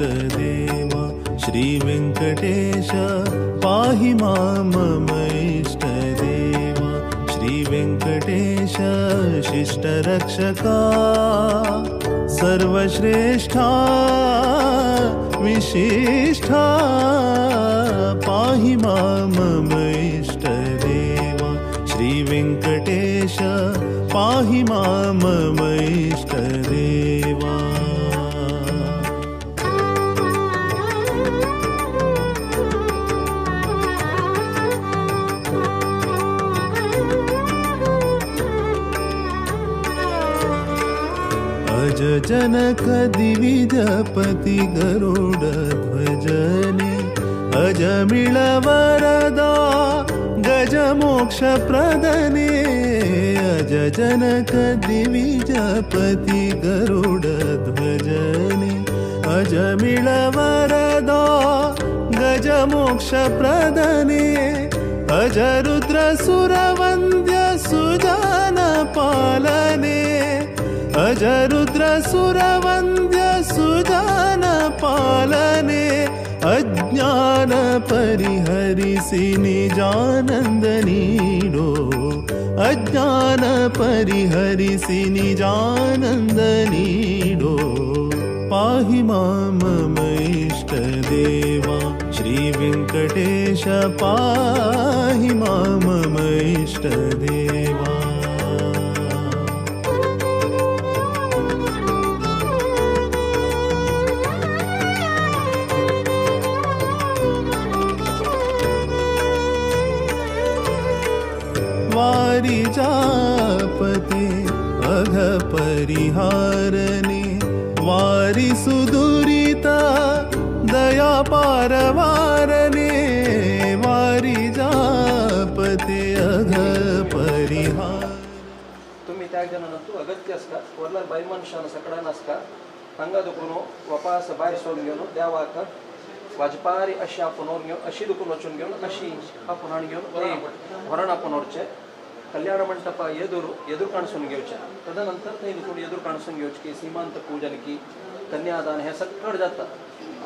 इष्टदेवा श्री वेंकटेश पाहि मां मम इष्टदेवा श्री वेंकटेश शिष्टरक्षका सर्वश्रेष्ठा विशिष्ठा पाहि मां मम इष्टदेवा श्री वेंकटेश पाहि मां मम इष्टदेवा। अज जनक दिविजपति गरुड ध्वजने अजमिळ वरदा गज मोक्ष प्रदने अज जनक दिविजपति गरुड ध्वजने अजमिळ वरदा गज मोक्ष प्रदने अज रुद्र सुरवंद्य सुजान पालने अज रुद्र सुरवंद्य सुजान पालने अज्ञान परिहरिसि निजानंद नीडो अज्ञान परिहरिसि निजानंद नीडो पाहि मां मम इष्टदेवा श्री वेंकटेश पाहि मां मम इष्टदेवा। वारिजापते अघ परिहारने वारि सुदुरिता दया पारवारने वारिजापते अघ परिहार। तुम्ही त्या जणांना अगत्य आसता वरला बाय मनशान सकडान आसता हांगा दुखून वापास भायर सोडून घेवन देवाक वाजपारी अशी आपूण व्हरून घेवन अशी दुखून वचून घेवन अशी आपूण हाडून घेवन व्हरण आपूण व्हरचें कल्याण मंटप एदुरु एदुरु काणसून घेवचें तदनंतर थंय दुखून एदुरु काणसून घेवचें की सीमांत पूजन की कन्यादान हें सगळें जाता।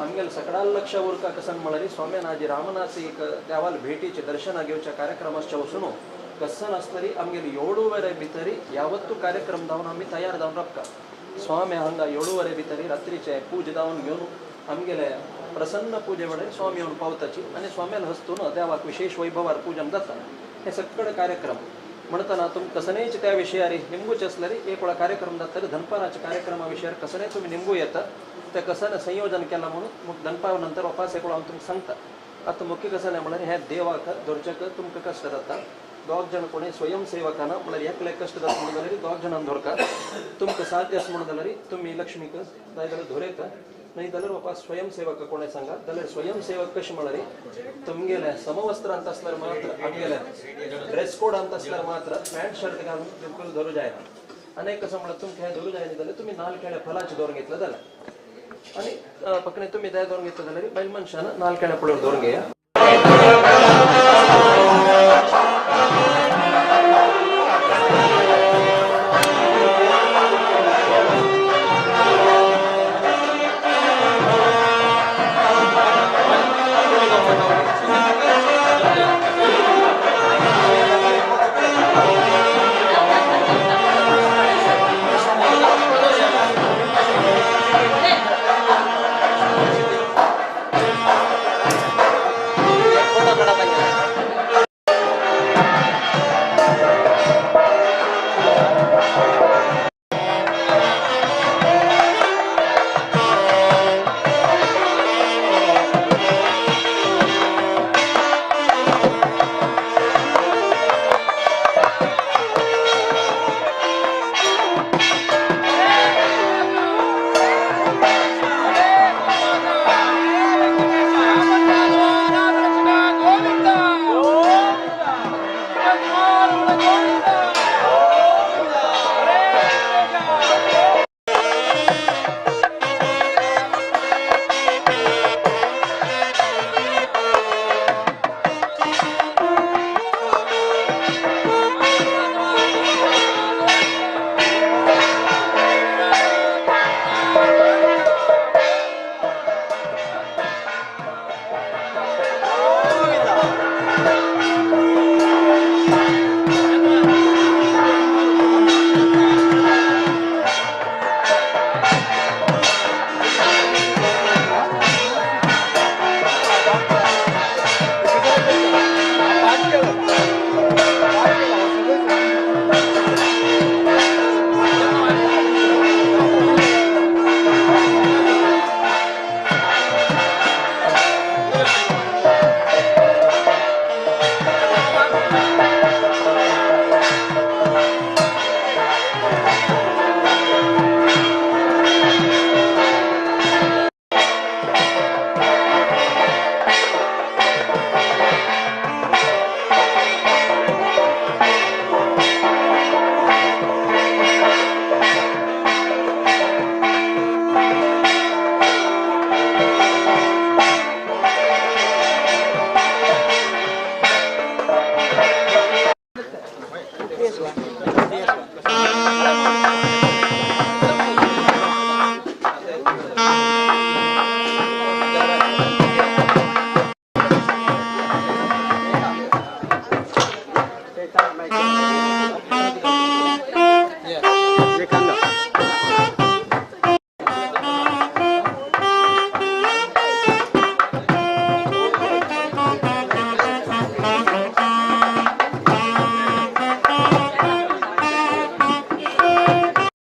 आमगेले सगळ्या लक्ष उरका कसन म्हळ्यार स्वाम्यान आजी रामनाथ एक देवाल भेटीचे दर्शन घेवच्या कार्यक्रमाच्या वचून कसन आसतरी आमगेले 7:15 भितरी यावत्तू कार्यक्रम जावन आमी तयार जावन राबता। स्वामी हांगा 7:15 भितरी रात्रीचे पूज जावन घेवन आमगेले प्रसन्न पूजे वेळार स्वामी येवन पावताची आनी स्वाम्यान हस्तून देवाक विशेष वैभवार पूजन जाता। हे सगळे कार्यक्रम म्हणटना तुमकां कसनेच त्या विशयार निमगूचे आसल्यार एक वेळा कार्यक्रम जाता दनपाराच्या कार्यक्रमा विशयार कसने तुमी निमगू येता ते कसन संयोजन केलां म्हणून दनपार नंतर वापास एक वेळा हांव तुमकां सांगता। आतां मुख्य कसलें म्हळ्यार हें देवाक धरच्याक तुमकां कश्ट जाता दोग जाण कोणी स्वयंसेवकाना म्हळ्यार एकले कश्ट जाता म्हणून जाल्यार दोग जाणांक धरका तुमकां साध्य आसा म्हणून जाल्यार तुमी लक्ष्मीक जाय जाल्यार धरयता नाही जाल्यार बाबा स्वयंसेवक कोणे सांगा जाल्यार स्वयंसेवक कशें म्हळ्यार तुमगेले समवस्त्रांत आसल्यार मात्र आमगेले ड्रेस कोडांत आसल्यार मात्र पॅन्ट शर्ट घालून बिलकुल धरू जायना। आनी एक कसं म्हळ्यार तुमकां हें धरू जायना जाल्यार तुमी नाल केळ्या फलाचें दवरून घेतलें जाल्यार आनी फकत तुमी तें दवरून घेतलें जाल्यार बायल मनशान नाल केळ्या पळोवन दवरून घेया। Gracias.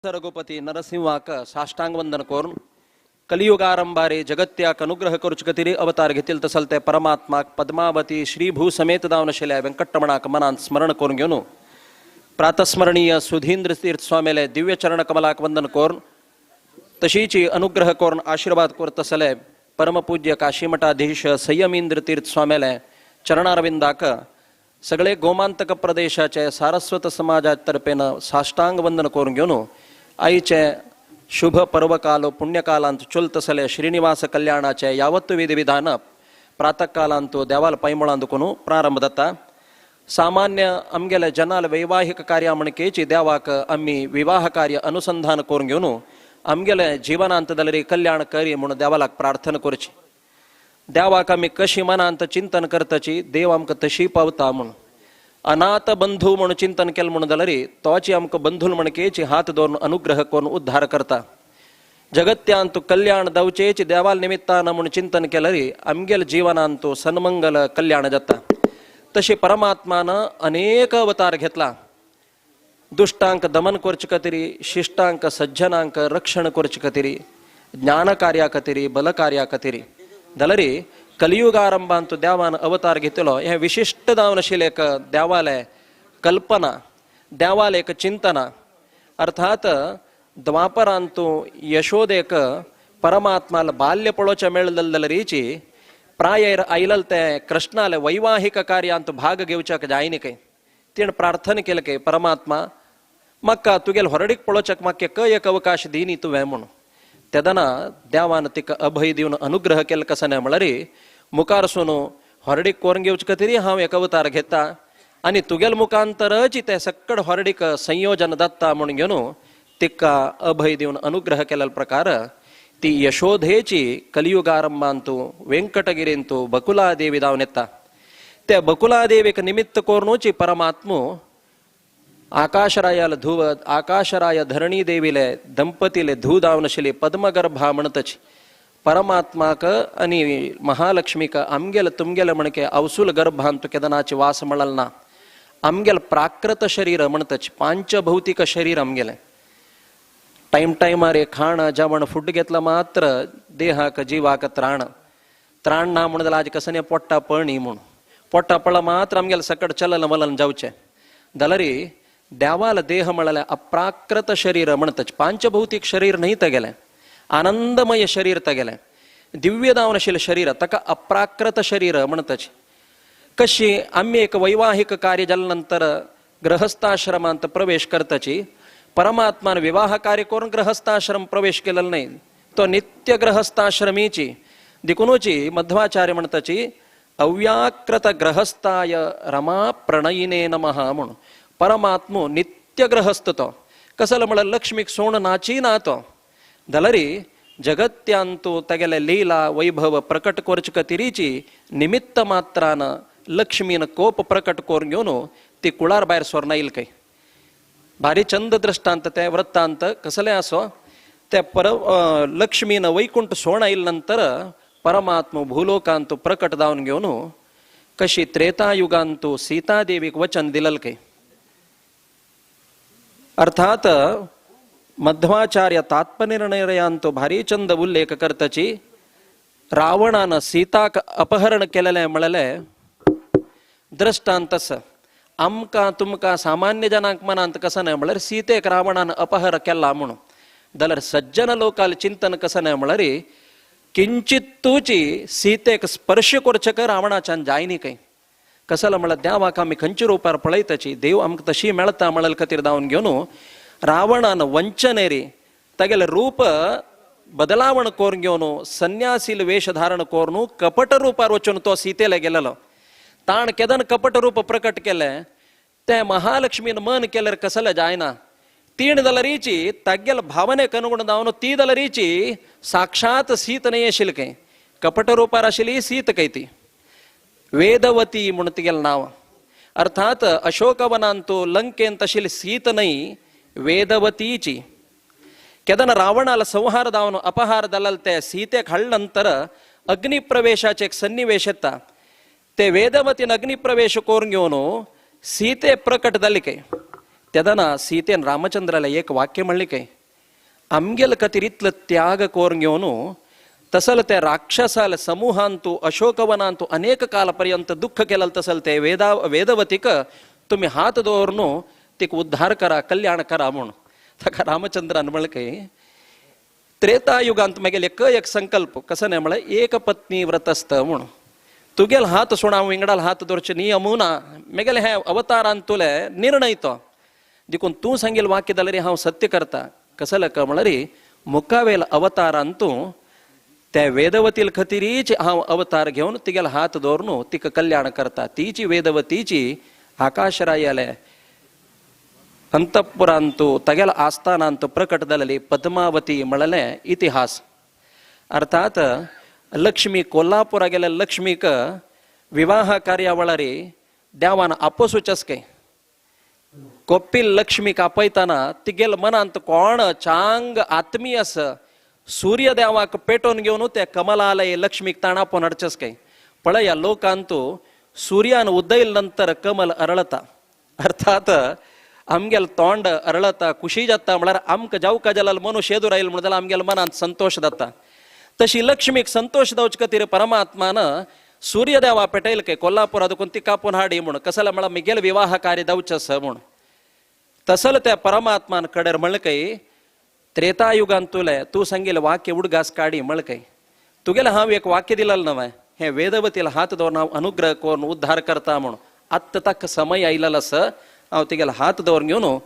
रघुपती नरसिंहाक साष्टांग वंदन करून कलियुगारंभारे जगत्याक अनुग्रह करूच खातीर अवतार घेतील तसल ते परमात्माक पद्मावती श्रीभू समेत दावनशिल्या व्यंकटरमणाक मनांत स्मरण करून घेवन प्रातस्मरणीय सुधींद्र तीर्थ स्वामीले दिव्य चरण कमलाक वंदन करून तशीची अनुग्रह करून आशीर्वाद करत तसले परमपूज्य काशीमठाधीश संयमींद्र तीर्थ स्वामीले चरणारविंदाक सगळे गोमांतक प्रदेशाचे सारस्वत समाजातर्फेन साष्टांग वंदन करून घेवन आईचे शुभ पर्वकाल पुण्यकालांत चुलतसले श्रीनिवास कल्याणाचे यावत्तु विधिविधान प्रातःकालांतु देवाल पैमळांत कोनु प्रारंभ जाता. सामान्य आमगेले जनाल वैवाहिक कार्य म्हणकेची देवाक आमी विवाह कार्य अनुसंधान करून घेवन आमगेले जीवनांत जाल्यार कल्याण करी म्हणून देवालाक प्रार्थना करची. देवाक आमी कशी मनांत चिंतन करताची देव आमकां तशी पावता म्हूण अनाथ बंधू म्हणून चिंतन केलें म्हणून जाल्यार तोची आमकां बंधूल म्हणकेची हात दवरून अनुग्रह करून उद्धार करता. जगत्यांतु कल्याण दावचेची देवाल निमित्तान म्हूण चिंतन केल्यार आमगेल जिवनांतु सन्मंगल कल्याण जाता. तशी परमात्मान अनेक अवतार घेतला. दुष्टांक दमन करचे खातीर, शिष्टांक सज्जनांक रक्षण करचे खातीर, ज्ञान कार्या खातीर, बलकार्या खातीर जाल्यार कलियुगारंभांत देवान अवतार घेतलो. हें विशिश्ट जावन आशिल्लें एक देवालें कल्पना, देवालें एक चिंतना. अर्थात द्वापरांतु यशोदेक परमात्माल बाल्य पळोवचें मेळ्ळें जाल्यारीची प्रायर आयलल तें कृष्णाले वैवाहिक कार्यांत भाग घेवच्याक जायनी खंय. तिणें प्रार्थना केलें की परमात्मा म्हाका तुगेल होरडीक पळोवच्याक म्हाका एक एक अवकाश दिनी तुवें म्हूण. तेदना देवान तिका अभय दिवन अनुग्रह केलो कसो न्हय म्हळ्यार मुखारसून होरडीक करून घेवचे खातीर हांव एक अवतार घेता आनी तुगेल मुखांतरच तें सक्कड होरडीक संयोजन जाता म्हूण घेवन तिका अभय दिवन अनुग्रह केल्लो प्रकार ती यशोधेची कलियुगारंभांतु वेंकटगिरींतु बकुलादेवी जावन येता. त्या बकुलादेवीक निमित्त करूनच परमात्मो आकाशरायाल धुव आकाशराय धरणी देवीले दंपतीले धूव जावन आशिल्ली पद्मगर्भा म्हणतच परमात्माक आनी महालक्ष्मीक आमगेल तुमगेले म्हणके अवसूल गर्भांतु केदनाची वास मेळल ना. आमगेल प्राकृत शरीर म्हणतच पांचभौतिक शरीर आमगेलें टायम टायमार खाण जेवण फूड घेतलं मात्र देहाक जिवाक त्राण त्राण ना म्हणून जाल्यार आज कसं पोट्टा पळणी म्हूण पोट्टा पळ्ळा मात्र आमगेले सकट चलन वलन जावचें जाल्यार देवाल देह म्हळ्यार अप्राकृत शरीर म्हणतच पांचभौतिक शरीर न्हय तगेलें, आनंदमय शरीर तगेलें, दिव्य जावन आशिल्लें शरीर ताका अप्राकृत शरीर म्हणतच. कशी आमी एक वैवाहिक कार्य जाल्या नंतर गृहस्थाश्रमांत प्रवेश करताची परमात्मान विवाह कार्य करून गृहस्थाश्रम प्रवेश केलेलो न्हय, तो नित्य गृहस्थाश्रमीची देखुनूची मध्वाचार्य म्हणताची अव्याकृत गृहस्थाय रमा प्रणयिने नमः म्हूण. परमात्मो नित्य गृहस्थ तो कसलो म्हळ्यार लक्ष्मीक सोण नाची ना तो जाल्यार जगत्यांतु तेगेले लीला वैभव प्रकट करचे खातीरीची निमित्त मात्रान लक्ष्मीन कोप प्रकट करून घेवन ती कुळार भायर सोरना येयल खंय. भारी चंद दृष्टांत ते वृत्तांत कसलें आसो ते पर लक्ष्मीन वैकुंठ सोण आयले नंतर परमात्मा भूलोकांतु प्रकट जावन घेवन कशी त्रेतायुगांतु सीतादेवीक वचन दिलल खंय. अर्थात मध्वाचार्य तात्पर्यनिर्णयांतो भारी चंद उल्लेख करताची रावणान सीताक अपहरण केलेलें म्हळेलें दृष्टांतस आमकां तुमकां सामान्य जनांक मनांत कसं न्हय म्हळ्यार सीतेक रावणान अपहर केला म्हणून जाल्यार सज्जन लोकाल चिंतन कसं न्हय म्हळ्यार किंचितूची सीतेक स्पर्श करचें रावणाच्यान जायनी खंय. कसलो म्हळ्यार देवाक आमी खंयच्या रुपार पळयताची देव आमकां तशी मेळटा म्हळ्यार खातीर धांवन घेवन रावणान वंचनेरी तागेलें रूप बदलावण करून घेवन संन्यासील वेश धारण करून कपट रुपार वचून तो सीतेले गेलेलो. ताण केदन कपट रूप प्रकट केलें ते महालक्ष्मीन मन केल्यार कसलें जायना. तीण जाल्यारीची तागेल भावनेक अनुगुण जावन ती जाल्यारीची साक्षात सीत न्हय आशिल्ली खंय, कपट रुपार आशिल्ली सीत खंय ती वेदवती म्हूण तिगेलें नांव. अर्थात अशोकवनांतु लंकेंत आशिल्ली सीत न्हय वेदवतीची. केदना रावणाला संहार जावन अपहार जालेलो ते सीतेक हाडले नंतर अग्निप्रवेशाचे एक सन्निवेश येता. ते वेदवतीन अग्निप्रवेश करून घेवन सीते प्रकट जाली खंय. तेदना सीतेन रामचंद्राला एक वाक्य म्हणली खंय, आमगेल खातीर इतलो त्याग करून घेवन तसल ते राक्षसाल समूहांतु अशोकवनांतु अनेक काल पर्यंत दुःख केलं तसल ते वेदवतीक तुम्ही हात दवरून तिका उद्धार करा, कल्याण करा म्हूण. ताका रामचंद्रान म्हणलें खंय, त्रेतायुगांत मागीर एक एक संकल्प कसो न्हय म्हळ्यार एक पत्नी व्रतस्थ म्हूण. तुगेल हात सोड हांव विंगडाल हात दवरचे नियम ना, मेगेले हे अवतारान तुले निर्णय तो, देखून तूं सांगेल वाक्य जाल्यार हांव सत्य करता. कसले का म्हळ्यार मुखावेल अवतारान तूं त्या वेदवतील खतीरीच हांव अवतार घेवन तिगेल हात दवरून तिका कल्याण करता. तीची वेदवतीची आकाशरायाले अंतपुरांतु तागेल आस्थानांतु प्रकट जालेली पद्मावती म्हणलें इतिहास. अर्थात लक्ष्मी कोल्हापुरा गेल्या लक्ष्मीक विवाह कार्यावळारी देवान आपोसूचेच काय कोपील लक्ष्मीक आपयतना तिगेल मनांत कोण चांग आत्मीय आस सूर्यदेवाक पेटोवन घेवन ते कमलालय लक्ष्मीक ताण आपोवन हाडचेच काय. पळया लोकांतु सूर्यान उदयल नंतर कमल अरळता. अर्थात आमगेल तोंड अरळता, खुशी जाता म्हळ्यार आमकां जावका जाल्यार मनुष्य एदूर आयल म्हणून जाल्यार आमगेल मनांत संतोश जाता. तशी लक्ष्मीक संतोश जावचे खातीर परमात्मान सूर्यदेवा पेटयल काय कोल्हापुरा देखून ती कापून हाडी म्हूण. कसले म्हळ्यार मिगेल विवाह कार्य जावचें आसा म्हूण. तसल त्या परमात्मान कडेर म्हणलें काय त्रेतायुगान तुले तूं सांगेल वाक्य उडगास काडी म्हणलें काय तुगेलें हांव एक वाक्य दिलेलें नवें हें वेदवतील हात दवरून हांव अनुग्रह करून उद्धार करता म्हूण. आत्तां ताका समय आयिल्लो आसा हांव तुगेलो हात दवरून घेवन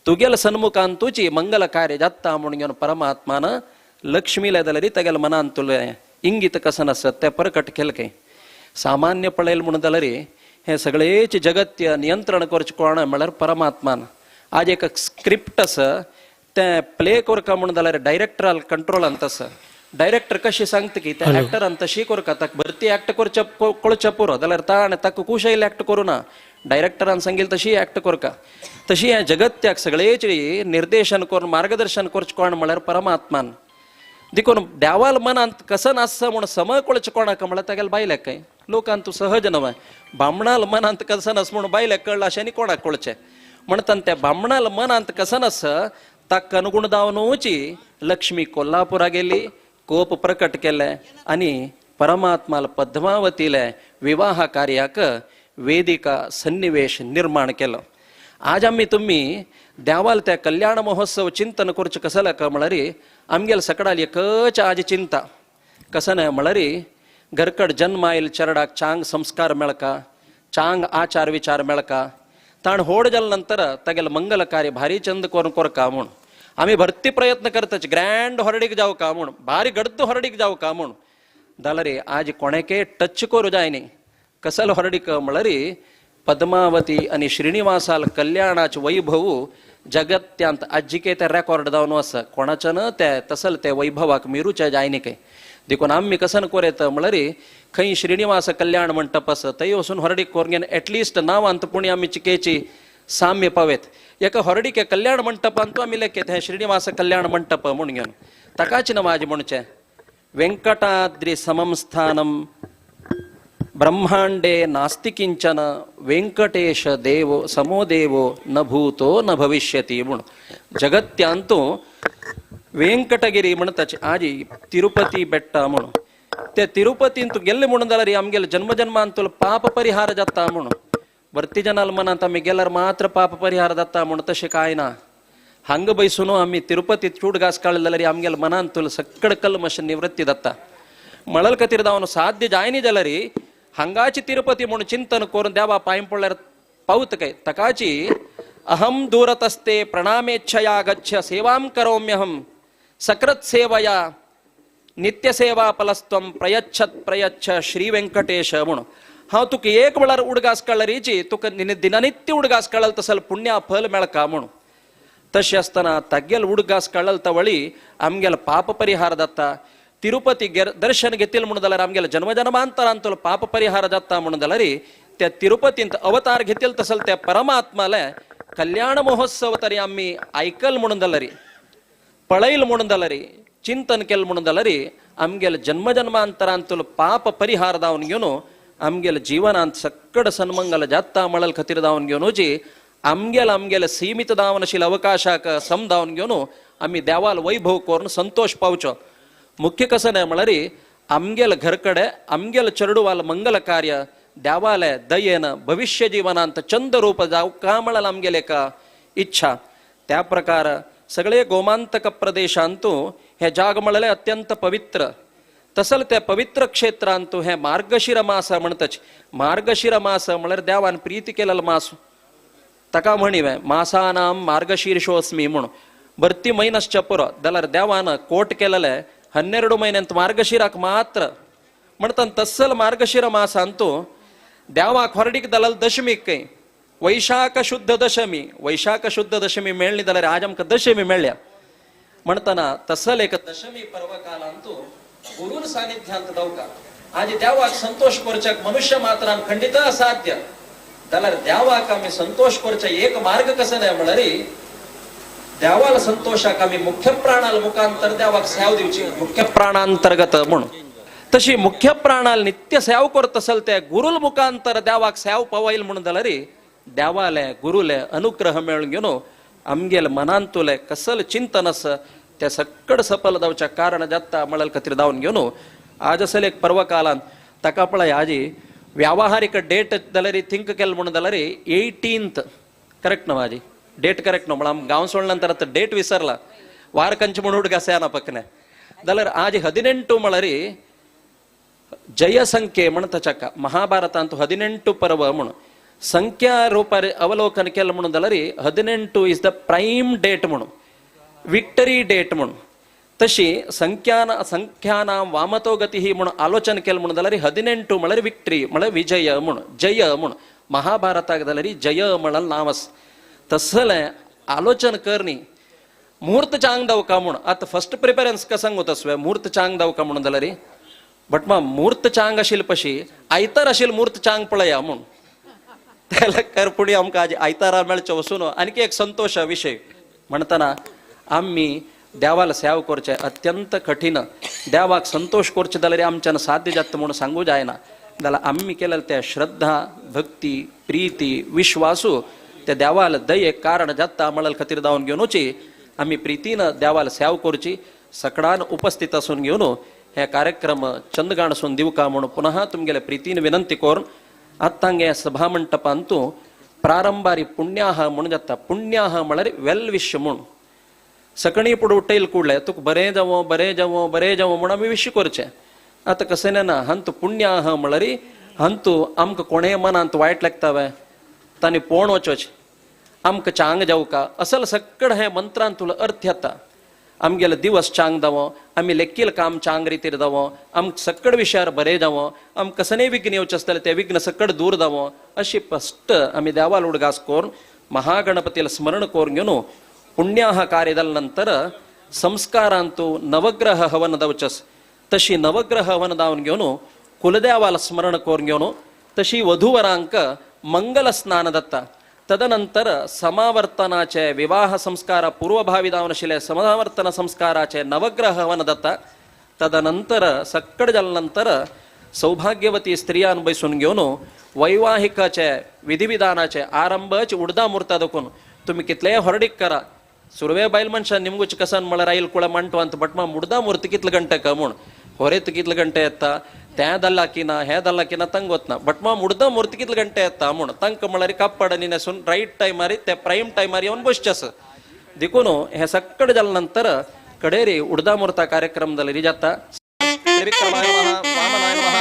तुगेल सन्मुखान तुजी मंगल कार्य जाता म्हूण घेवन परमात्मान लक्ष्मीला जाल्यार तागेल्या मनान तुलें इंगीत कसन आसत तें प्रकट केलें काय. सामान्य पळयल म्हणून जाल्यार हें सगळेच जगत्य नियंत्रण करचें कोण म्हळ्यार परमात्मान. आज एक स्क्रिप्ट आसा तें प्ले करका म्हणून जाल्यार डायरेक्टराल कंट्रोलांत आसा. डायरेक्टर कशें सांगता की त्या एक्टरान तशी करका, ताका भरती एक्ट करचे कळचें पुरो जाल्यार ताणें ताका कुशयल एक्ट करूं ना, डायरेक्टरान सांगील तशी एक्ट करका. तशी हें जगत्याक सगळेच निर्देशन करून मार्गदर्शन करचें कोण म्हळ्यार परमात्मान. देखून देवाल मनांत कसन आसता म्हूण सम कळचें कोणाक म्हळ्यार तागेल्या बायलेक काय. लोकांत तूं सहज नवें बामणाल मनांत कसन आस म्हूण बायलेक कळ्ळें अशें न्ही कोणाक कळचें. म्हणटात त्या बामणाल मनांत कसन आसा ताका अनुगुण जावनूची लक्ष्मी कोल्हापुरा गेली, कोप प्रकट केलें आनी परमात्माल पद्मावतीले विवाह कार्याक वेदिका सन्निवेश निर्माण केलो. आज आमी तुमी देवाल त्या कल्याण महोत्सव चिंतन करचें कसलें का म्हळ्यार आमगेल सकडाल एकच आज चिंता कसं न्हय म्हळ्यार घरकड जन्म आयल चरडाक चांग संस्कार मेळका, चांग आचार विचार मेळका, ताण होड जाले नंतर तागेलें मंगल कार्य भारी चंद करून करका म्हूण आमी भरती प्रयत्न करताच. ग्रँड हॉर्डीक जावका म्हूण, भारी गड्द हॉर्डीक जावका म्हूण. जाल्यार आज कोणेकय टच करूं जाय न्ही. कसलो हॉर्डीक म्हळ्यार पद्मावती आनी श्रीनिवासाल कल्याणाचे वैभव जगत्यांत आजिके ते रेकॉर्ड जावन आसा. कोणाच्यान ते तसल ते वैभवाक मिरूचे जाय न्ही काय. देखून आमी कसन कोरेत म्हळ्यार खंय श्रीनिवास कल्याण मंटप आसा थंय वचून हॉर्डीक करून घेवन एटलिस्ट नांवांत पुणी आमी चिकेची साम्य पावेत. एका हॉर्डीके कल्याण मंटपांतू आमी लेखत हें श्रीनिवास कल्याण मंटप म्हूण घेवन ताकाच नवाज म्हणचें वेंकटाद्री समम स्थानम ब्रह्मांडे नास्ति किंचन वेंकटेश देवो समो देवो न भूतो न भविष्यति म्हूण. जगत्यांतू वेंकटगिरी म्हणटाचे आजी तिरुपती बेट्टा म्हूण. ते तिरुपतींत गेल्ले म्हणून जाल्यार आमगेले जन्मजन्मांतलो पाप परिहार जाता म्हूण. भरती जनाल मनांत आमी गेल्यार मात्र पाप परिहार जाता म्हूण तशें कांय ना. हांगा बैसून आमी तिरुपतीत चूड घास काडले जाल्यार आमगेले मनांतलो सकड कल्मश निवृत्ती जाता. म्हणल खातीर जावन साध्य जायनी जाल्यार हांगाची तिरुपती म्हूण चिंतन करून देवा पांय पडल्यार पावत काय. ताकाची अहम दूरतस्ते प्रणामेच्छया गच्छ सेवां करोम्यहम सकृत सेवया नित्यसेवा फलस्त्वं प्रयच्छत प्रयच्छ श्री वेंकटेश म्हूण. हांव तुका एक वेळार उडगास काडल्यारीची तुका दिननित्य उडगास काडल तसल पुण्या फल मेळका म्हणून. तशें आसतना तागेल उडगास काडल तवळी आमगेल पाप परिहार जाता. तिरुपती दर्शन घेतील म्हणून जाल्यार आमगेल जन्मजन्मांतरांतलो पाप परिहार जाता म्हणून जाल्यार त्या तिरुपतींत अवतार घेतील तसल त्या परमात्माले कल्याण महोत्सव तरी आमी आयकल म्हणून जाल्यार पळयल म्हणून जाल्यार चिंतन केल म्हणून जाल्यार आमगेल जन्मजन्मांतरांतलो पाप परिहार जावन घेवन आमगेल जीवनांत सक्कड सन्मंगल जाता म्हणल खातीर जावन घेवन जी आमगेल आमगेल सीमित दावनशील अवकाशाक समजावन घेवन आमी देवाल वैभव करून संतोष पावचो. मुख्य कसं न्हय म्हळ्यार आमगेल घरकडे आमगेल चेडवाल मंगल कार्य देवाले दयेन भविष्य जीवनांत चंद रूप जावं का म्हळ्यार आमगेल एक इच्छा. त्या प्रकार सगळे गोमांतक प्रदेशांतू हे जाग म्हळ्यार अत्यंत पवित्र. तसल त्या पवित्र क्षेत्रांतू हे मार्गशीर मास म्हणतच. मार्गशीर मास म्हळ्यार देवान प्रीती केलेलो मास. ताका म्हणिवे मासानाम मार्गशीर्षोस्मी म्हणून. भरती म्हयनसच्या पुरो जाल्यार देवान कोट केलेले 12 महिन्यांत मार्गशीराक मात्र म्हणटात. तसल मार्गशीर मासांतू देवाक होरडीक दलाल दशमीक खंय वैशाख शुद्ध दशमी. वैशाख शुद्ध दशमी मेळ्ळी जाल्यार आज आमकां दशमी मेळ्ळ्या म्हणटना तसल एक दशमी पर्वकालांतू गुरून सानिध्यांत दवका. आज देवाक संतोष करच्याक मनुष्य मात्रान खंडित असाध्य जाल्यार देवाक आमी संतोष करच्या एक मार्ग कसो न्हय म्हळ्यार देवाला संतोषाक आमी मुख्य प्राणाल मुखांतर देवाक सेव दिवची. मुख्य प्राणांतर्गत म्हणून तशी मुख्य प्राणाल नित्य सेव करत असल ते गुरुल मुखांतर देवाक सेव पवायल म्हणून जाल्यार देवाले गुरुले अनुग्रह मेळून घेवन आमगेले मनांतुले कसल चिंतन आसा ते सक्कड सफल जावच्या कारण जाता म्हळ्यार खातीर जावन घेवन आज असल एक पर्वकालान ताका पळय आजी व्यावहारिक डेट जाल्यार थिंक केल म्हणून जाल्यार 18th correct न्हू आजी डेट करेक्ट न्हू म्हळ्यार गांव सोडल्या नंतर आतां डेट विसरला वार कंच म्हणून उडगास येना पकने जाल्यार आज 18 म्हळ्यार जय संख्ये म्हण ताच्या महाभारतांत 18 पर्व म्हणून संख्या रूपार अवलोकन केलं म्हणून जाल्यार 18 is the prime date म्हणून विक्टरी डेट म्हणून. तशी संख्यानां वामतो गती म्हणून आलोचन केलं म्हणून जाल्यार 18 म्हळ्यार विक्टरी म्हळ्यार विजय म्हणून जय म्हणून महाभारताक जाल्यार जय म्हळ्यार नांव आसा. तसलें आलोचन करणी मुहूर्त चांग दावका म्हणून आतां फर्स्ट प्रिफरन्स कसंग वता सवे मुहूर्त चांग दावका म्हणून जाल्यार बट मा मुहूर्त चांग आशिल्ले पशी आयतार आशिल्ले मुहूर्त चांग पळया म्हणून त्याला करपुणी आमकां आज आयतारा मेळचें वचून आणखी एक संतोश विशय म्हणटना आमी देवाला सेव करचें अत्यंत कठीण. देवाक संतोष करचें जाल्यार आमच्यान साध्य जाता म्हणून सांगू जायना. जाल्यार आमी केलें त्या श्रद्धा भक्ती प्रीती विश्वासू त्या देवाला दये कारण जाता म्हळ्यार खातीर जावन घेवनूची आमी प्रितीन देवाला सेव करची. सकडान उपस्थित आसून घेवन हे कार्यक्रम चंदगाणसून दिवका म्हणून पुनः तुमगेले प्रितीन विनंती करून आतां सभा मंटपांतू प्रारंभारी पुण्याह म्हणून जाता. पुण्याह म्हळ्यार वेल विश म्हूण सकणी पुढे उठयल कुडले तुका बरें जावं बरें जावं बरें जावं म्हणून आमी विश करचें. आतां कशें ना हांतू पुण्याह म्हळ्यार हांतू आमकां कोणेय मनांत वायट लागता वे तांणी पोण वचोचें आमकां चांग जावका असल सक्कड हे मंत्रांतलो अर्थ येता. आमगेले दिवस चांग जावो आमी लेखील काम चांग रितीर जावो आमकां सक्कड विशयार बरें जावो आमकां कसलेय विघ्न येवचें आसतलें तें विघ्न सक्कड दूर जावो अशी फस्ट आमी देवाल उडगास करून महागणपतीला स्मरण करून घेवन पुण्याह कार्य जाल्या नंतर संस्कारांतू नवग्रह हवन जावचें. तशी नवग्रह हवन जावन घेवन कुलदेवाला स्मरण करून घेवन तशी वधूवरांक मंगल स्नान जाता. तदनंतर समावर्तनाचे विवाह संस्कार पूर्वभावी जावन आशिल्ले समावर्तन संस्काराचे नवग्रह हवन जाता. तदनंतर सक्कड जाल्या नंतर सौभाग्यवती स्त्रियान बसून घेवन वैवाहिकाचे विधिविधानाचे आरंभच उडदा मुर्ता दाखोवन तुमी कितलेय हॉर्डीक करा सुरवे बायल मनशान निमगुच कसन म्हळ्यार आयल कुळ मांटवांत बट मा मुडदा मूर्ती कितले गंटे का म्हूण होरेत कितले गंटे येता तें दल्ला की ना हें दल्ला की ना तंग वतना बट मा मुडदा मूर्ती कितले गंटे येता म्हूण तांकां म्हळ्यार कापड आनी न्हेसून रायट टायमार ते प्रायम टायमार येवन बसचें आसा. देखून हें सक्कड जाल्या नंतर कडेरी उडदा मुर्ता कार्यक्रम जाल्यार जाता. त्रिविक्रमाय नमः वामनाय नमः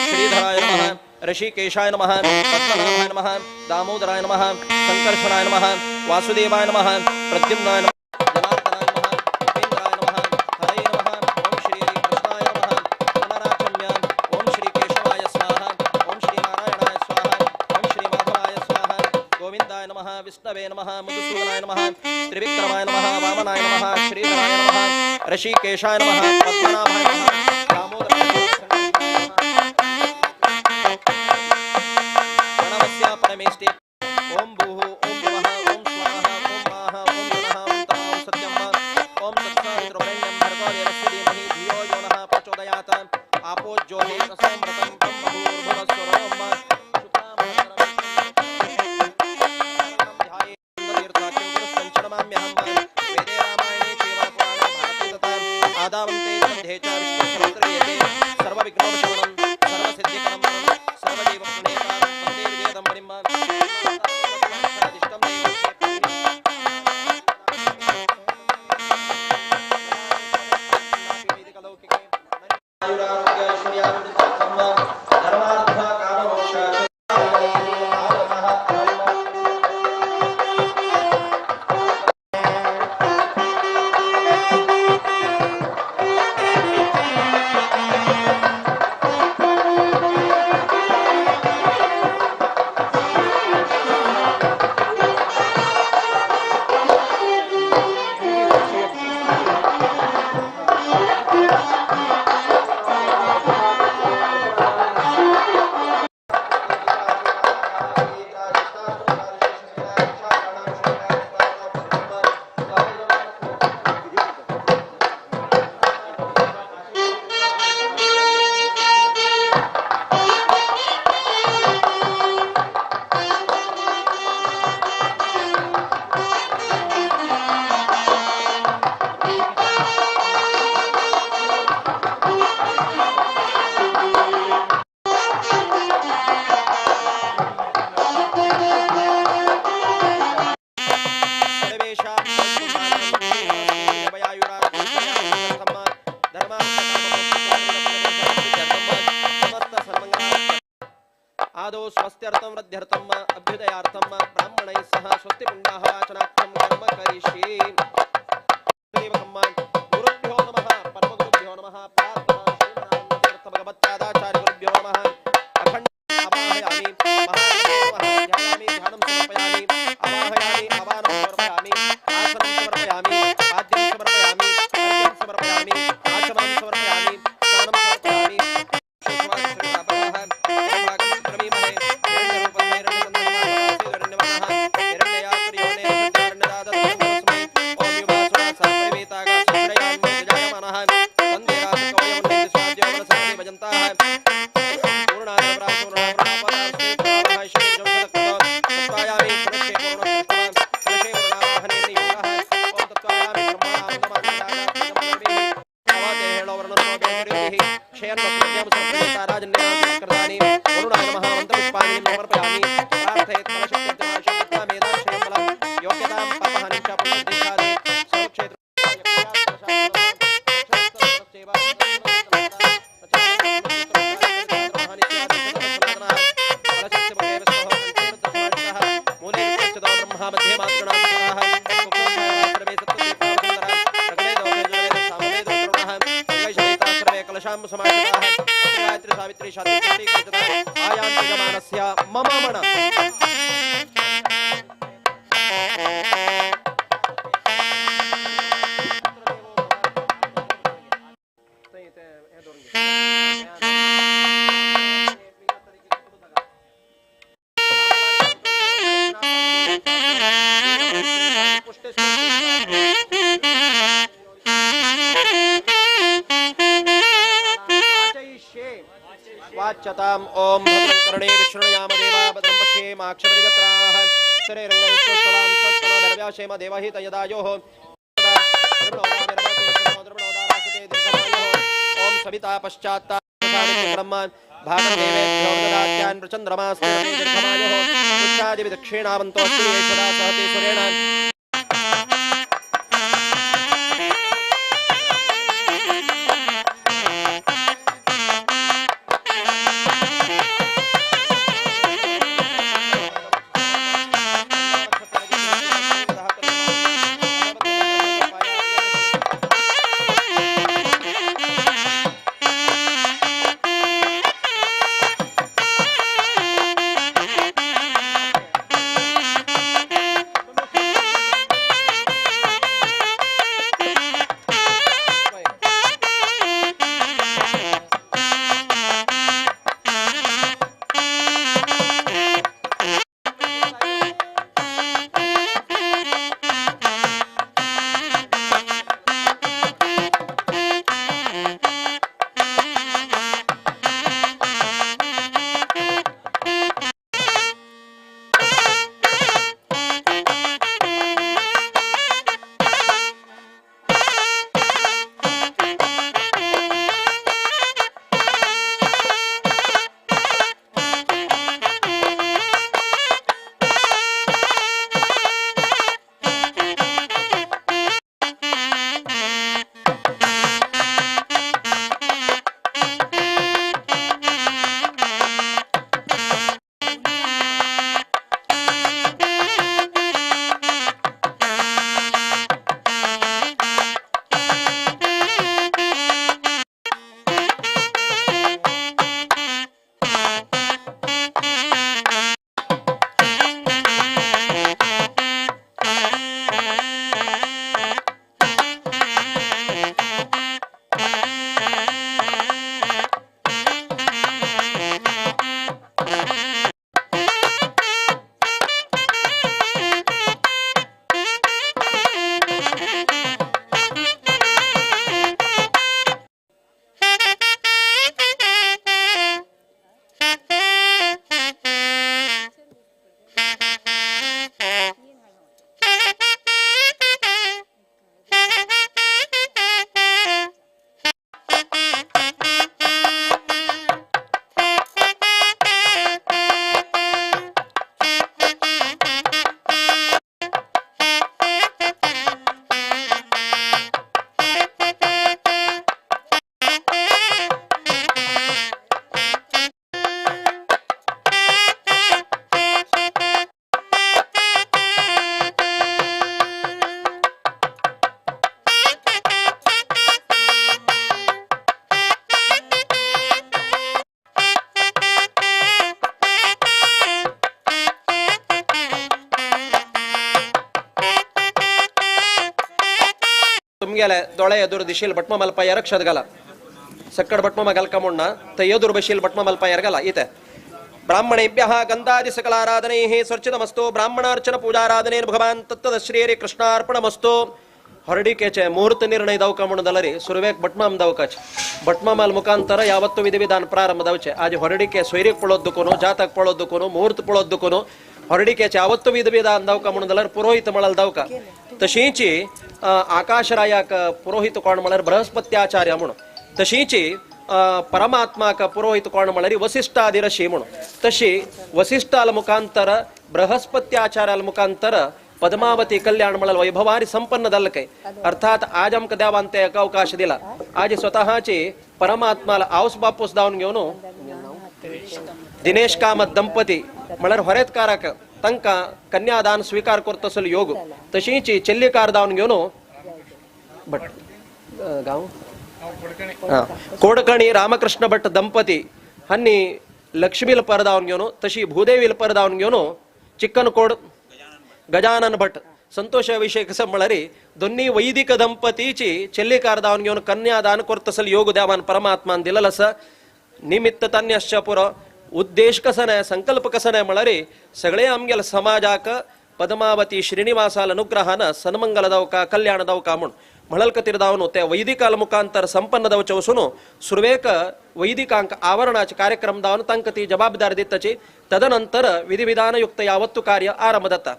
श्रीधराय नमः ऋषिकेशाय नमः पद्मनाभाय नमः दामोदराय नमः संकर्षणाय नमः वासुदेवाय नमः प्रद्युम्नाय नमः जनार्दनाय नमः उपेन्द्राय नमः हरे नमः ओम श्री कृष्णाय नमः पुनराचम्य ओम श्री केशवाय स्वाहा ओम श्री नारायणाय विष्णवे नमः मधुसूदनाय नमः त्रिविक्रमाय नमः वामनाय नमः श्रीधराय नमः ऋषिकेशाय नमः पद्मनाभाय नमः दामोदराय प्रणवस्य परमेष्टि ओम भूः ओम भुवः ओम स्वाहा ओम माः ओम जनः ओम तमः ओम सत्यम ओम तत्सवितुर्वरेण्यं भर्गो देवस्य धीमहि धियो यो नः प्रचोदयात् आपो ज्योतिरसमृतं ब्रह्मभूर्भुवस्सुरोम आदावन्ते मध्ये च विष्णुसहस्रयते सर्वविघ्नोपशमनं सर्वसिद्धिकरं सर्वजीवप्रणेतारं वन्दे विजयदम्बरिं दिष्टं धर्मार्थ काममोक्ष आदौ स्वस्त्यर्थं वृद्ध्यर्थं अभ्युदयार्थं ब्राह्मणैः सह स्वस्ति पुण्याहवाचनार्थं कर्म करिष्ये। गुरुभ्यो नमः परमगुरुभ्यो नमः प्रार्थना श्रीमदानन्दतीर्थ भगवत्पादाचार्यगुरुभ्यो नमः। अखण्ड आवाहयामि महादेवः ध्यायामि ध्यानं समर्पयामि आवाहयामि आवाहनं समर्पयामि आसनं समर्पयामि पाद्यं समर्पयामि अर्घ्यं समर्पयामि आचमनं समर्पयामि स्नानं समर्पयामि। वाच्यताम् ओम भद्रं कर्णे विष्णुयाम देवा भद्रं पश्येमाक्षभिर्जत्राः स्थिरैरङ्गैस्तुष्टवां स्वस्तिनो देवहित यदायोः ओम सविता पश्चात्ताब्रह्म भागं देवेभ्यो ददात्यान् प्रचन्द्रमास्ते दीर्घमायुः उच्चादिवि दक्षिणावन्तो सदा सहते सुरेण। तुमगेले दोळे एदूर दिशील भटमा मलपायर रक्षत घाला सक्कड भटमामा घालका म्हूण ना थंय एदूर बशील भटमा मलपायर घाला इथे ब्राह्मणेभ्यः गन्धादि सकलाराधनैः स्वर्चितमस्तु ब्राह्मणार्चन पूजाराधनेन भगवान तत्तदश्री कृष्णार्पणमस्तु. हरडिकेचे मुहूर्त निर्णय दावका म्हणून जाल्यार सुरवेक भटमाम दावकाचे भटमामाल मुखांतर यावत्तु विधिविधान प्रारंभ दावचे. आज हरडिके सोयरीक पळोत दुकोनो जातक पळोत दुकोनो मुहूर्त पळोत दुकोनो हरडिकेचे आवत्तु विधिविधान दावका म्हणून जाल्यार पुरोहित म्हळ्यार दावका. तशींची आकाशरायाक पुरोहित कोण म्हळ्यार बृहस्पत्याचार्य म्हणून, तशींची परमात्माक पुरोहित कोण म्हळ्यार वसिष्ठादी ऋषी म्हणून, तशी वसिष्ठाल मुखांतर बृहस्पत्याचार्याल मुखांतर पद्मावती कल्याण म्हळ्यार वैभवारी संपन्न जाल्लें काय. अर्थात आज आमकां देवान ते एक अवकाश दिला. आज स्वतःची परमात्माला आवस बापूस दावन घेवन दिनेश कामत दंपती म्हळ्यार होरेतकाराक तांकां कन्यादान स्वीकार करतसो योग, तशींची चेल्लीकार दावन घेवन भट गांव कोडकणी रामकृष्ण भट दंपती हांणी लक्ष्मील परदावन घेवन तशी भूदेवील परदावन घेवन चिक्कनकोड गजानन भट संतोष अभिषेक म्हळ्यार दोन्ही वैदिक दंपतीची चेल्लीकार दावन घेवन कन्यादान करतसल योग देवान परमात्मान दिलेलो आसा. निमित्त तान्य पुरो उद्देश कसो न्हय संकल्प कसो न्हय म्हळ्यार सगळे आमगेले समाजाक पद्मावती श्रीनिवासाल अनुग्रहान सन्मंगल दावका कल्याण दावका म्हूण म्हणल खातीर दावन ते वैदिकाल मुखांतर संपन्न जावचे वसून सुरवेक वैदिकांक आवरणाचे कार्यक्रम दावन तांकां ती जबाबदारी दिताची. तदनंतर विधिविधानयुक्त यावत्तु कार्य आरंभ जाता.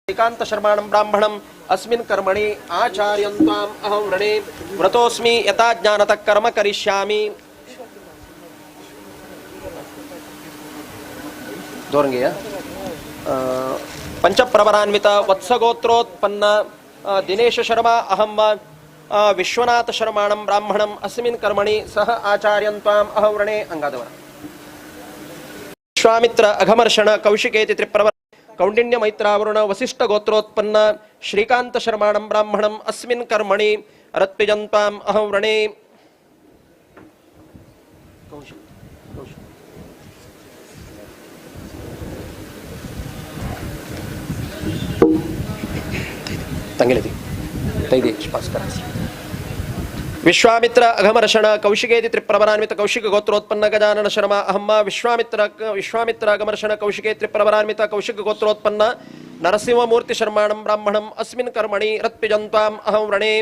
एकांत शर्माणं ब्राह्मणम् अस्मिन् कर्मणि आचार्यं त्वाम् अहं वृणे व्रतोऽस्मि यथा ज्ञानतः कर्म करिष्यामि. दोरंगे पंचप्रवरान्वित वत्सगोत्रोत्पन्न दिनेश शर्मा अहं विश्वनाथ शर्माणं ब्राह्मणम् अस्मिन् कर्मणि सह आचार्यं त्वाम् अहं वृणे. अंगादवर विश्वामित्र अघमर्षण कौशिकेति त्रिप्रवर कौंडिन्य मैत्रावरुण वसिष्ठ गोत्रोत्पन्न श्रीकांत शर्माणं ब्राह्मणम् अस्मिन् कर्मणि रत्पिजं त्वाम् अहं वृणे. विश्वामित्र अघमर्षण कौशिकेति त्रिप्रवरान्वित कौशिक गोत्रोत्पन्न गजानन शर्मा अहम्मा विश्वामित्र अघमर्षण कौशिके त्रिप्रवरान्वित कौशिक गोत्रोत्पन्न नरसिंहमूर्ति शर्माणं ब्राह्मणम् अस्मिन् कर्मणि रत्पिजं त्वाम् अहं वृणे.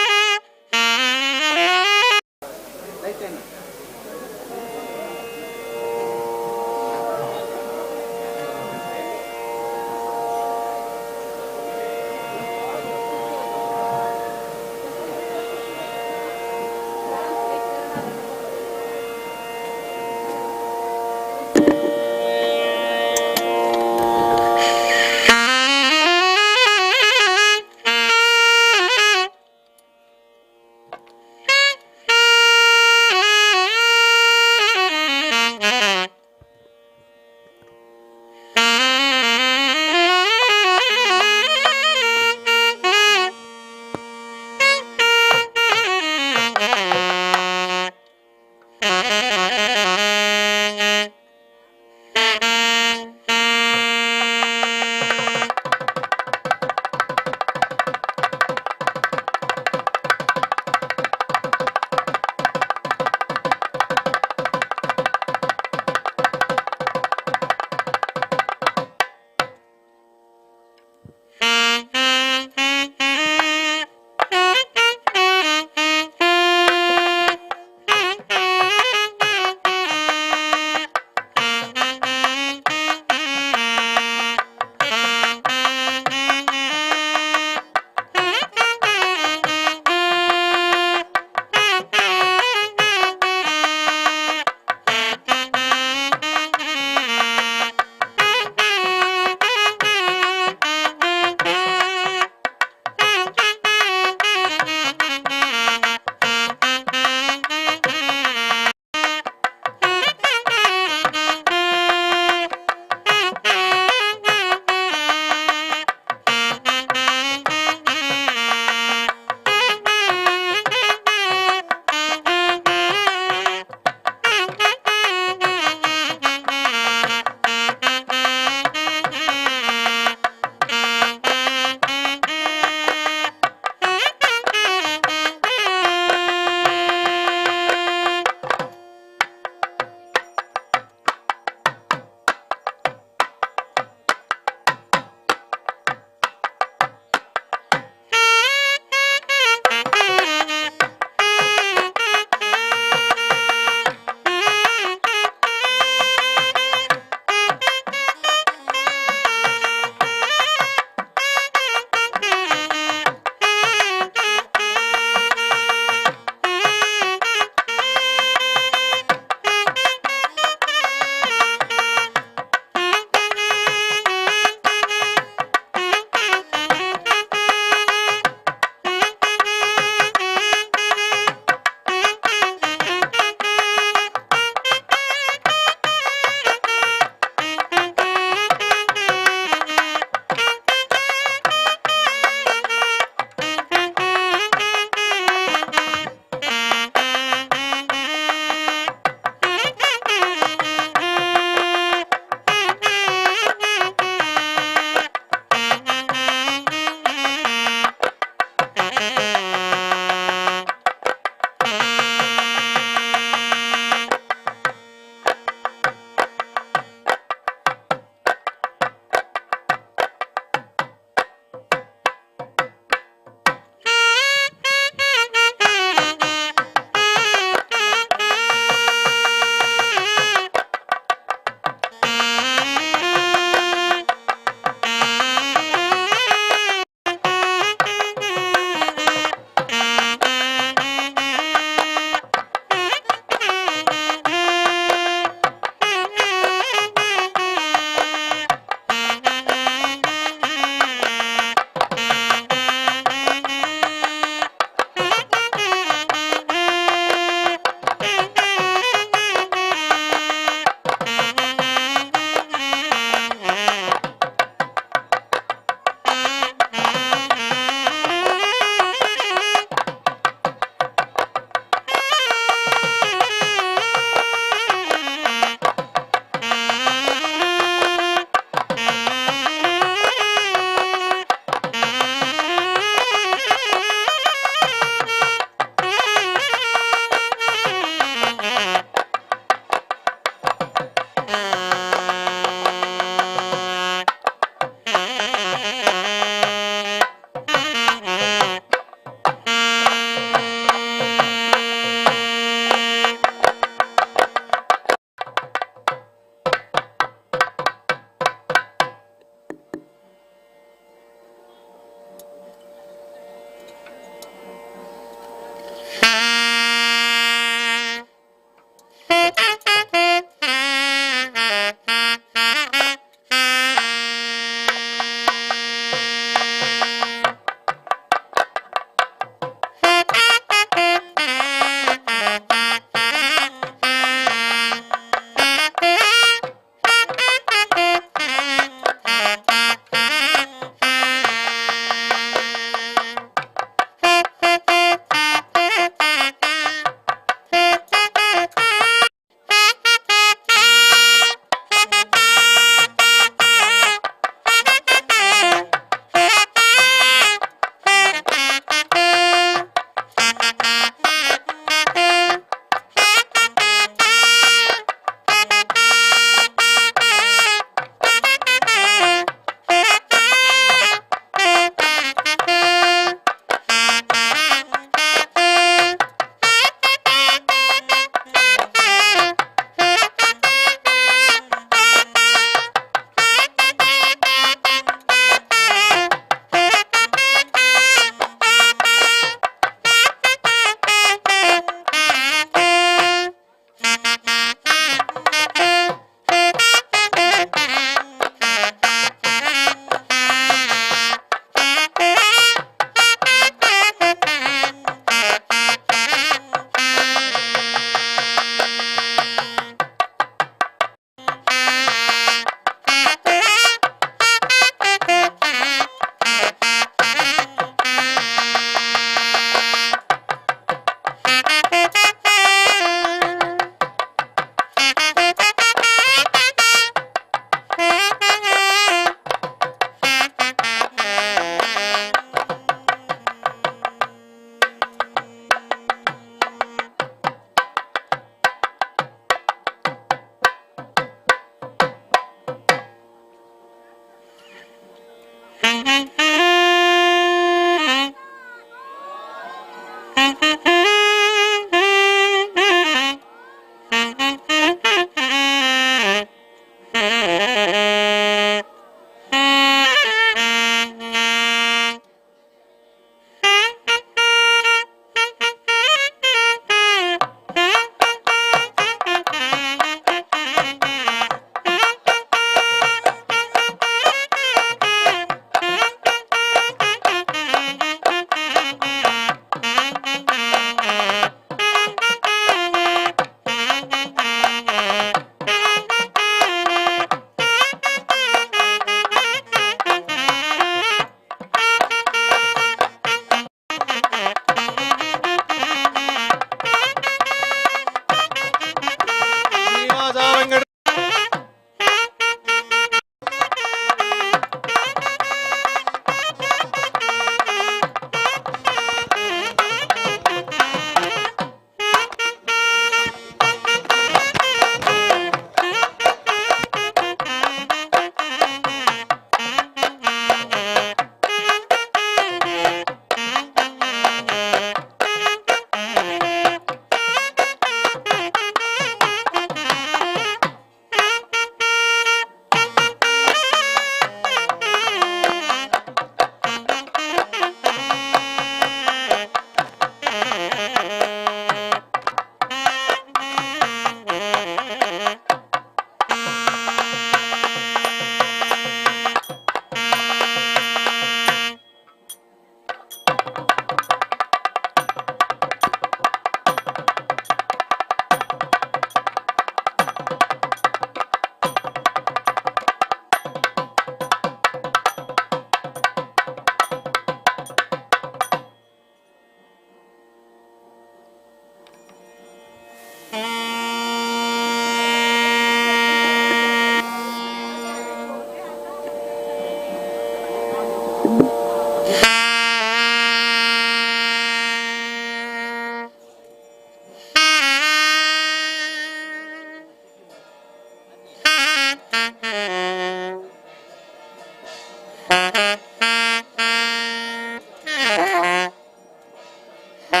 Hello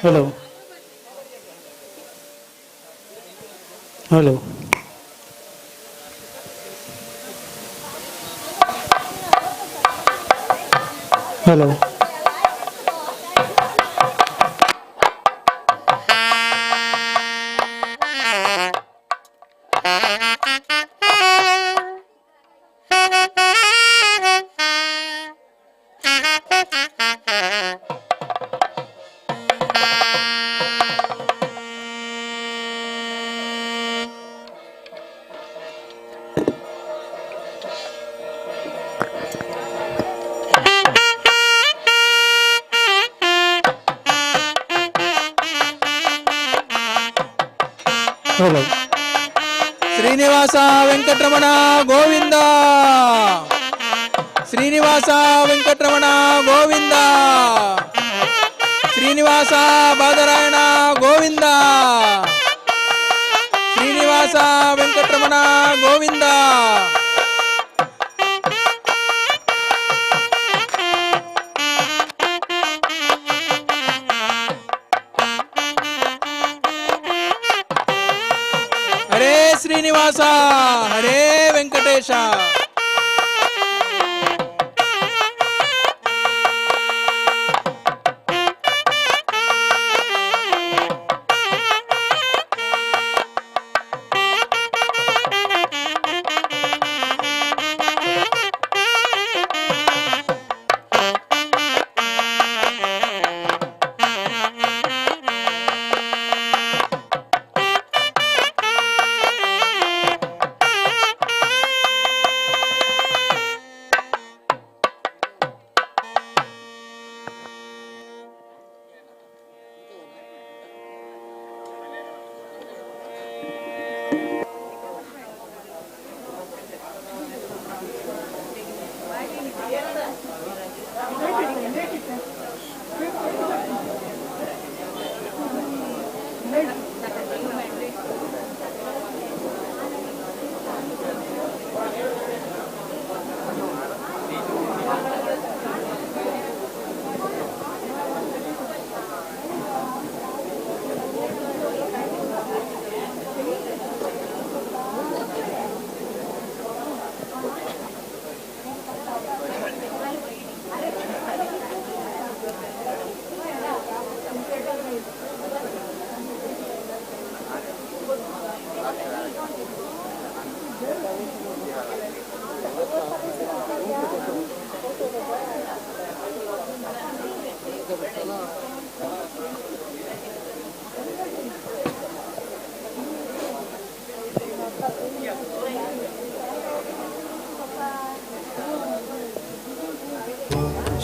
hello hello hello hello. Srinivasa Venkataramana Govinda, Srinivasa Venkataramana Govinda, Srinivasa Badarayana Govinda, Srinivasa Venkataramana Govinda. Hare Srinivasa Hare Venkatesha.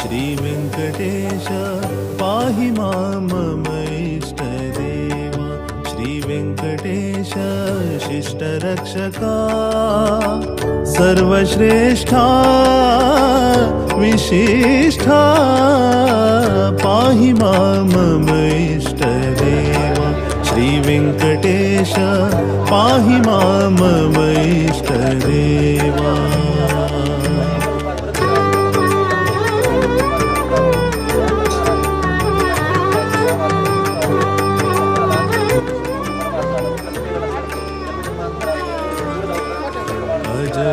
Shri Venkatesha पाहि मां मम इष्टदेवा, श्री वेंकटेश शिष्टरक्षका, सर्वश्रेष्ठा विशिष्ठा पाहि मां मम इष्टदेवा, श्री वेंकटेश पाहि मां मम इष्टदेवा।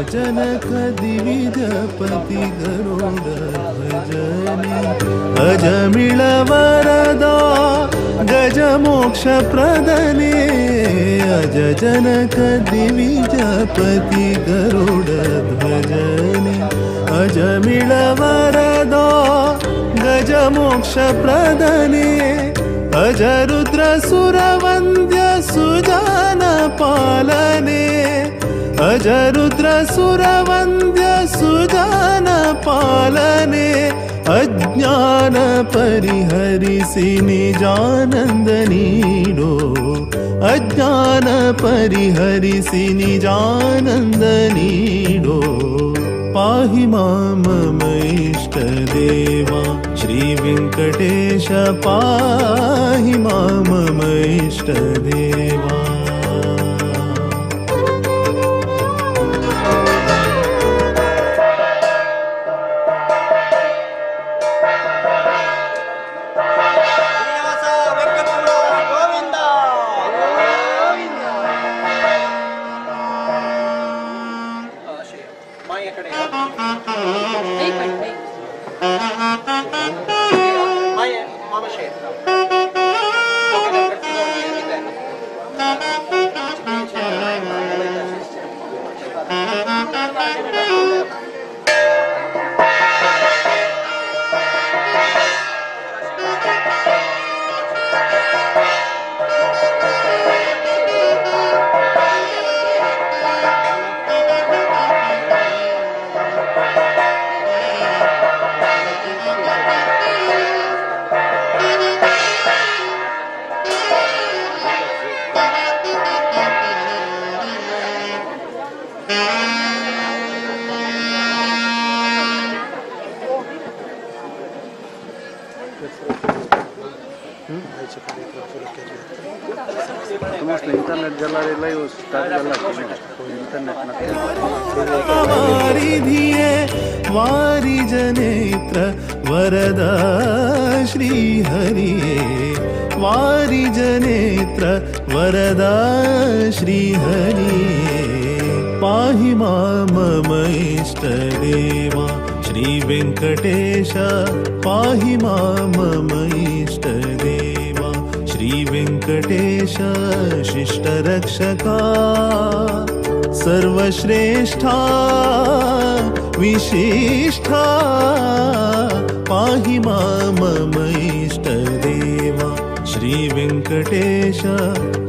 जनक दिविजपति गरुड़ भजने, अजमिळ वरदा गज मोक्ष प्रदने, अज जनक दिविजपति गरुड़ ध्वजने, अजमिळ वरदा गज मोक्ष प्रदने, अज रुद्र सुरवंद्य सुजान पालने, अज रुद्र सुरवंद्य सुजान पालने, अज्ञान परिहरिसि निजानंद नीडो, अज्ञान परिहरिसि निजानंद नीडो, पाहि मां मम इष्टदेवा श्री वेङ्कटेश पाहि मां मम इष्टदेवा। वारिधिये वारि जनेत्र वरद श्री हरिये वारि जनेत्र वरद श्री हरिये पाहि मां मम इष्टदेवा श्री वेङ्कटेश पाहि मां मम इष्टदेवा श्री वेङ्कटेश शिष्टरक्षका सर्वश्रेष्ठा विशिष्ठा पाहि मां मम इष्टदेवा श्री वेङ्कटेश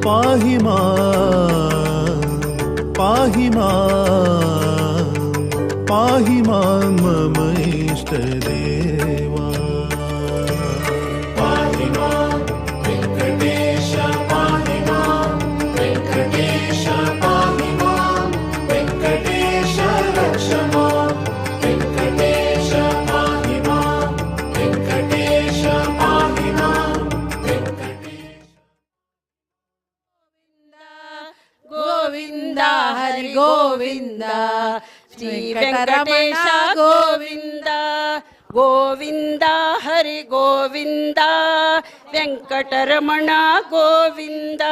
पाहि मां पाहि मां पाहि मां मम इष्टदेवा। पाहि मां वेङ्कटेश पाहि मां वेङ्कटेश पाहि मां वेङ्कटेश रक्ष मां वेङ्कटेश पाहि मां वेङ्कटेश पाहि मां वेङ्कटेश। गोविंद हरि गोविंद श्री वेंकटेश गोविंद गोविंद हरि गोविंद वेंकटरमण गोविंद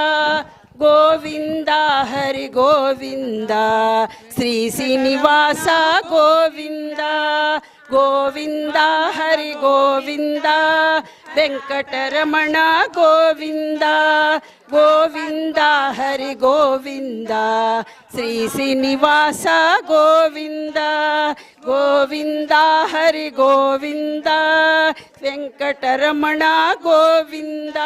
गोविंद हरि गोविंद श्री श्रीनिवास गोविंद गोविंद हरि गोविंद वेंकटरमण गोविंद गोविंद हरि गोविंद श्री श्रीनिवास गोविंद गोविंद हरि गोविंद वेंकटरमण गोविंद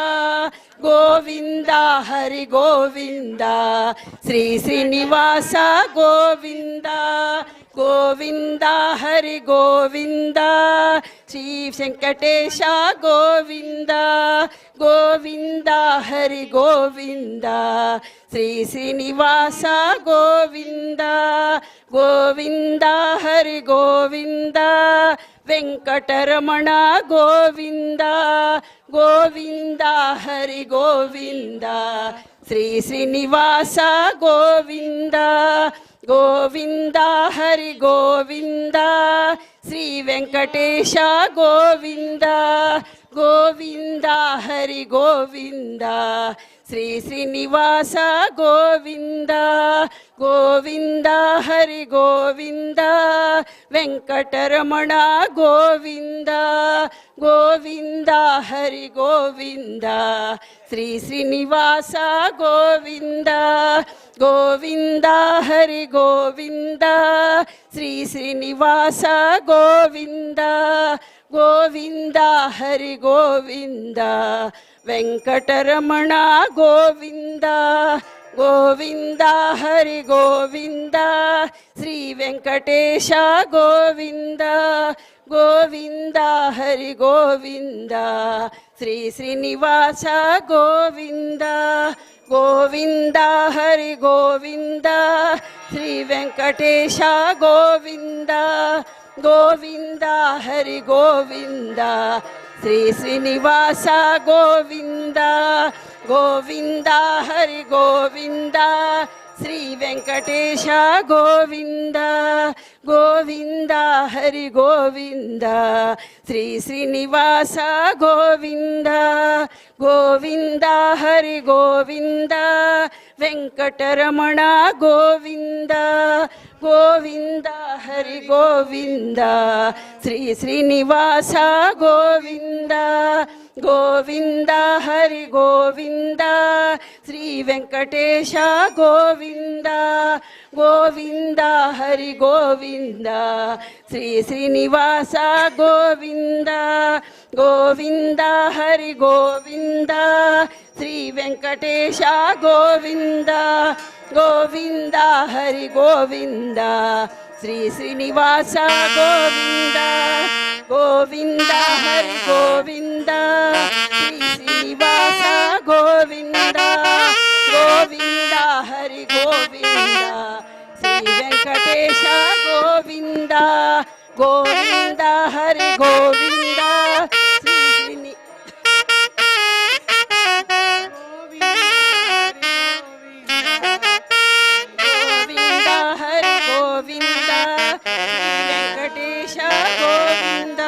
गोविंद हरि गोविंद श्री श्रीनिवास गोविंद गोविंद हरि गोविंद श्री वेंकटेश गोविंद गोविंद हरि गोविंद श्री श्रीनिवास गोविंद गोविंद हरि गोविंद वेंकटरमण गोविंद गोविंद हरि गोविंद श्री श्रीनिवास गोविंद गोविंद हरि गोविंद श्री वेंकटेश गोविंद गोविंद हरि गोविंद श्री श्रीनिवास गोविंद गोविंद हरि गोविंद वेंकटरमण गोविंद गोविंद हरि गोविंद श्री श्रीनिवास गोविंद गोविंद हरि गोविंद श्री श्रीनिवास गोविंद गोविंद हरि गोविंद वेंकटरमण गोविंद गोविंद हरि गोविंद श्री वेंकटेश गोविंद गोविंद हरि गोविंद श्री श्रीनिवास गोविंद गोविंद हरि गोविंद श्री वेंकटेश गोविंद गोविंद हरि गोविंद श्री श्रीनिवास गोविंद गोविंद हरि गोविंद श्री वेंकटेश गोविंद गोविंद हरि गोविंद श्री श्रीनिवास गोविंद गोविंद हरि गोविंद वेंकटरमण गोविंद गोविंद हरि गोविंद श्री श्रीनिवास गोविंद गोविंद हरि गोविंद श्री वेंकटेश गोविंद गोविंद हरि गोविंद श्री श्रीनिवास गोविंद गोविंद हरि गोविंद श्री वेंकटेश गोविंद गोविंद हरि गोविंद श्री श्रीनिवास गोविंद गोविंद हरि गोविंद श्री श्रीनिवास गोविंद गोविंद हरि गोविंद श्री वेंकटेश गोविंद गोविंद हरि गोविंद श्री श्रीनि गोविंद हरि गोविंद श्री वेंकटेश गोविंद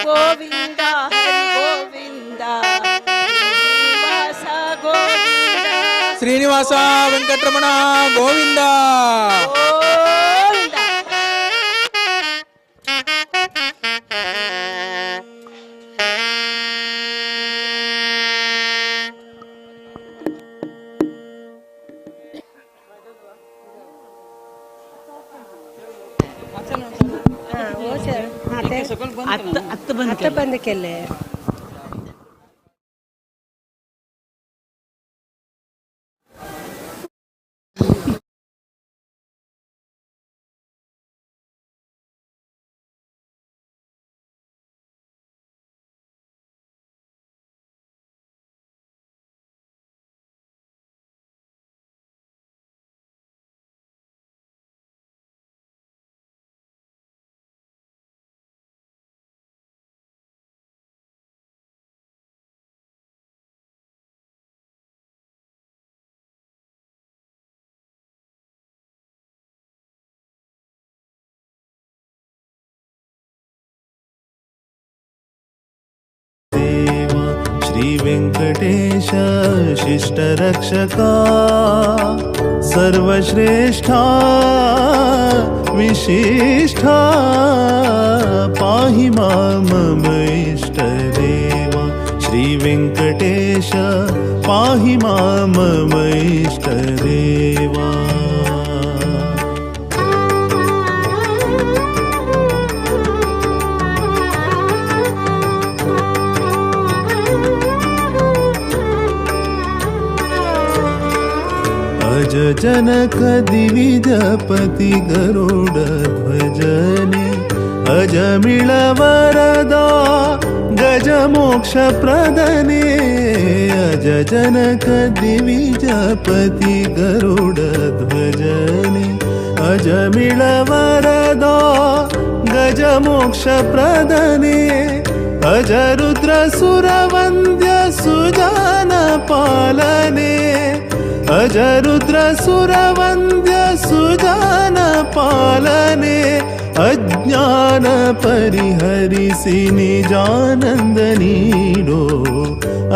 गोविंद हरि गोविंद श्रीनिवास गोविंद श्रीनिवास वेंकटरमण गोविंद गोविंद. आतां बंद केले. श्री वेंकटेश शिष्ट रक्षका सर्वश्रेष्ठा विशिष्ठा पाहि मां मम इष्टदेवा श्री वेंकटेश पाहि मां मम इष्टदेवा. अज जनक दिविजपति गरुड ध्वजने अजमिळ वरदा गज मोक्ष प्रदने अज जनक दिविजपति गरुड ध्वजने अजमिळ वरदा गज मोक्ष प्रदने अज रुद्र सुरवंद्य सुजान पालने अज रुद्र सुरवंद्य सुजान पालने अज्ञान परिहरिसि निजानंद नीडो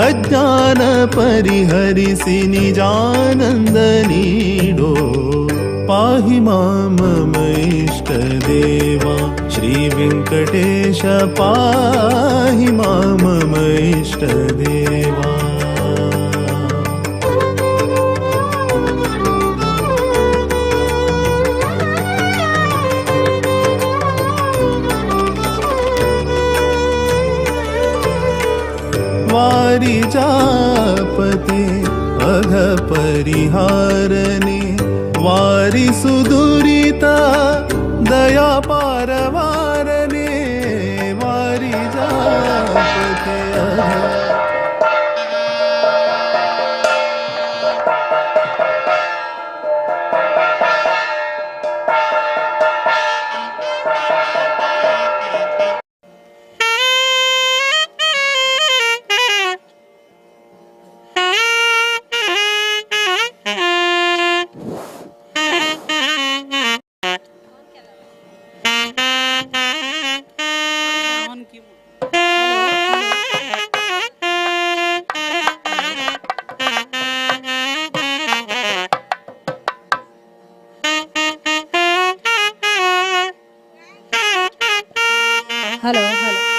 अज्ञान परिहरिसि निजानंद नीडो पाहि मां मम इष्टदेवा श्री वेंकटेश पाहि मां मम इष्टदेवा. वारिजापते अघ परिहारने वारि सुदुरिता दया पारवारने वारिजापते अघ Hello hello.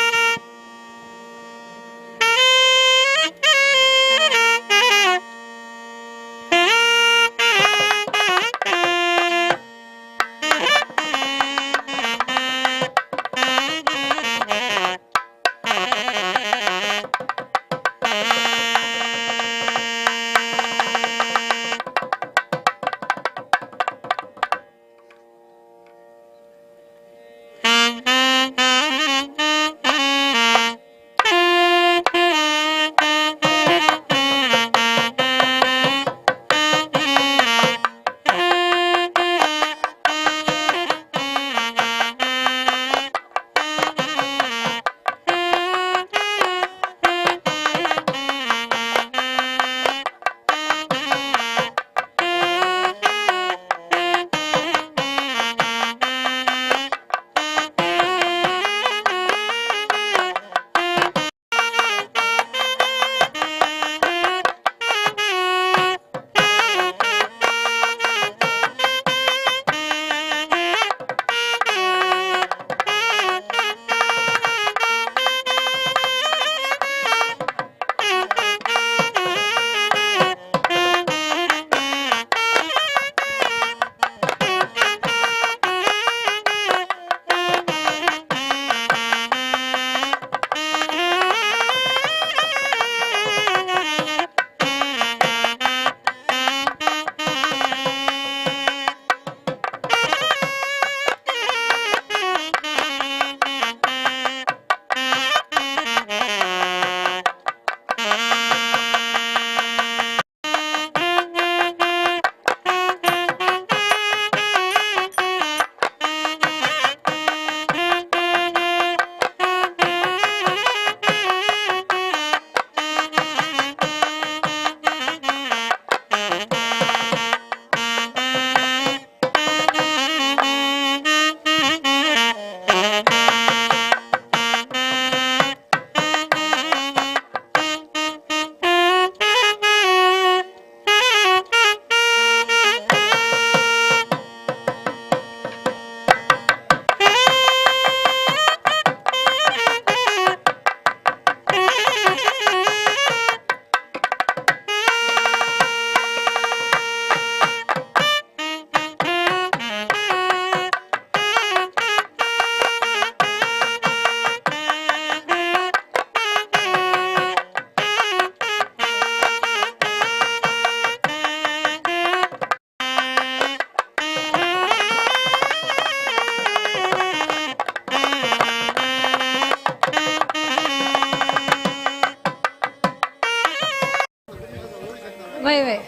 वय वय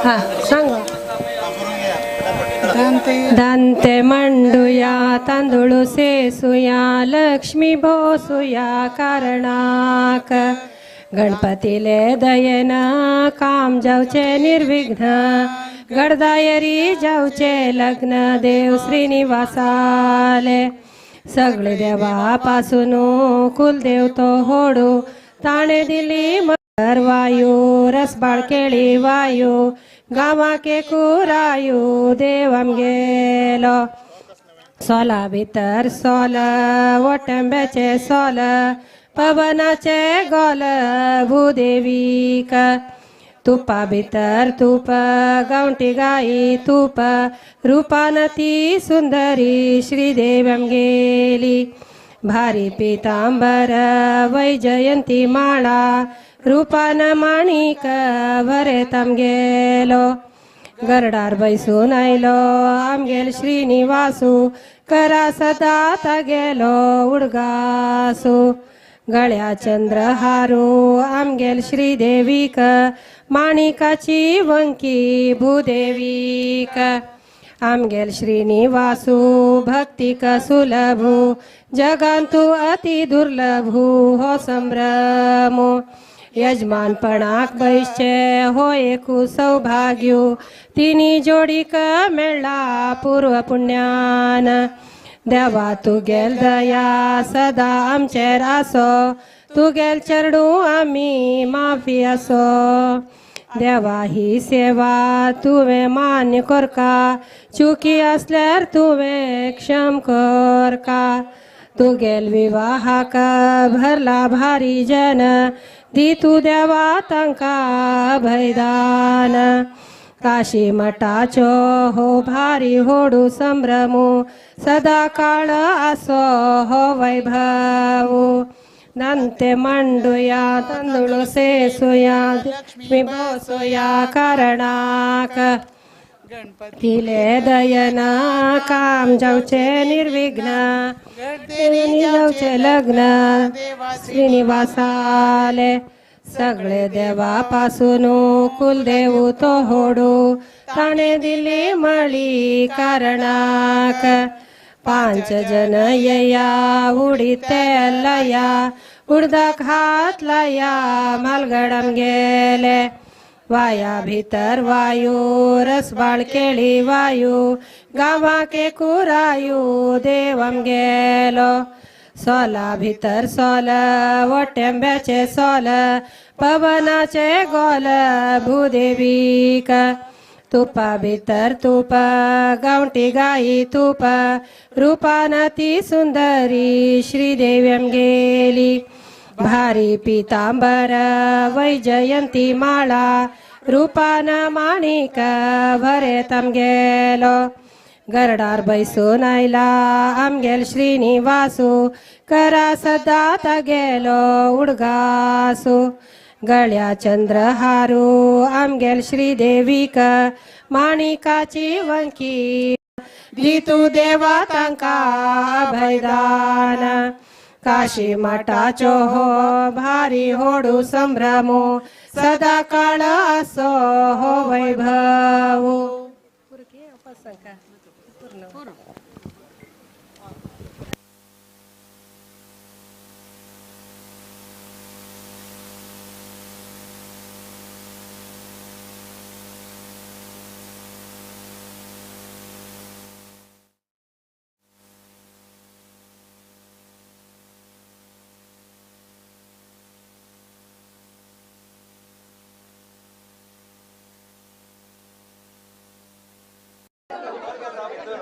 हां सांगा. दांते मांडूया तांदूळ सेसूया लक्ष्मी भोसूया कारणाक गणपतीले दयेन काम जावचे निर्विघ्न गडदायरी जावचे लग्न देव श्रीनिवासाले सगळे देवापासून कुलदेव तो होडू ताणे दिली मर वायू रसबाळ केळी वायू गावाके कुरायू देव आमगेलो सोला भितर सोल वोटंब्याचे सोल पवनाचे गोल भूदेवीक तुपा भितर तूप गांवटी गाई तूप रूपान ती सुंदरी श्रीदेव आमगेली भारी पितांबर वैजयंती माळा रूपान माणिक भरेत आमगेलो गरडार बैसून आयलो आमगेल श्रीनिवासू करा सदा तागेलो उडगासू गळ्या चंद्रहारू आमगेल श्रीदेवीक माणिकाची वंकी भूदेवीक आमगेल श्रीनिवासू भक्तिक सुलभू जगांतू अति दुर्लभू हो संभ्रमो यजमानपणाक बैसचे हो एकू सौभाग्यू तिनी जोडीक मेळ्ळा पूर्व पुण्यान देवा तुगेल दया सदा आमचेर आसो तुगेल चेडूं आमी माफी आसो देवा ही सेवा तुवें मान्य करका, चुकी आसल्यार तुवें क्षम करका। तुगेल विवाहाक भरला भारी जन, दी तूं देवा तांकां अभयदान। काशी मठाचो हो भारी होडू संभ्रमू, सदा काळ आसो हो वैभव। नंते मांडुया तांदूळ सेसुया, लक्ष्मी बसुया कारणाक। गणपतीले दयना काम जावचे निर्विघ्न, जावचे लग्न श्रीनिवासाले। सगळे देवा पासून कुलदेव तो होडू, ताणे दिली मळी कारणाक। पांच जन येया उडी तेल लाया, उडदाक हात लाया मालगडम गेले। वाया भितर वायू रसबाळ केळी वायू, गांवाके कुरायू देवम गेलो। सोला भितर सोल वटेंब्याचे सोल, पवनाचे गोल भूदेवीक। तुपा भितर तुप गांवटी गाई तुप, रूपान ती सुंदरी श्रीदेव्यम गेली। भारी पीतांबर वैजयंती माळा, रूपान माणिक भरेतम गेलो। गरडार बैसून आयला आमगेल श्रीनिवासू, करा सदा तागेलो उडगासू। गळ्या चंद्रहारू आमगेल श्रीदेवीक, माणिकाची वंकी दितू देवा तांकां अभयदान। काशी मठाचो हो भारी होडू संभ्रमू, सदा काळ आसो हो वैभव।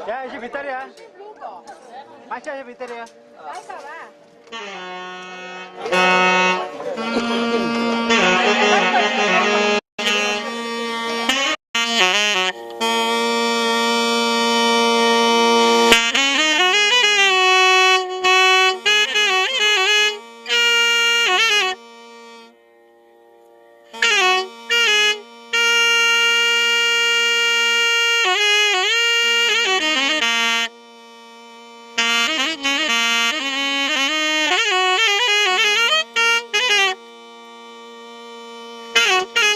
या अशी भितर या, मातशें अशें भितर या। Thank you.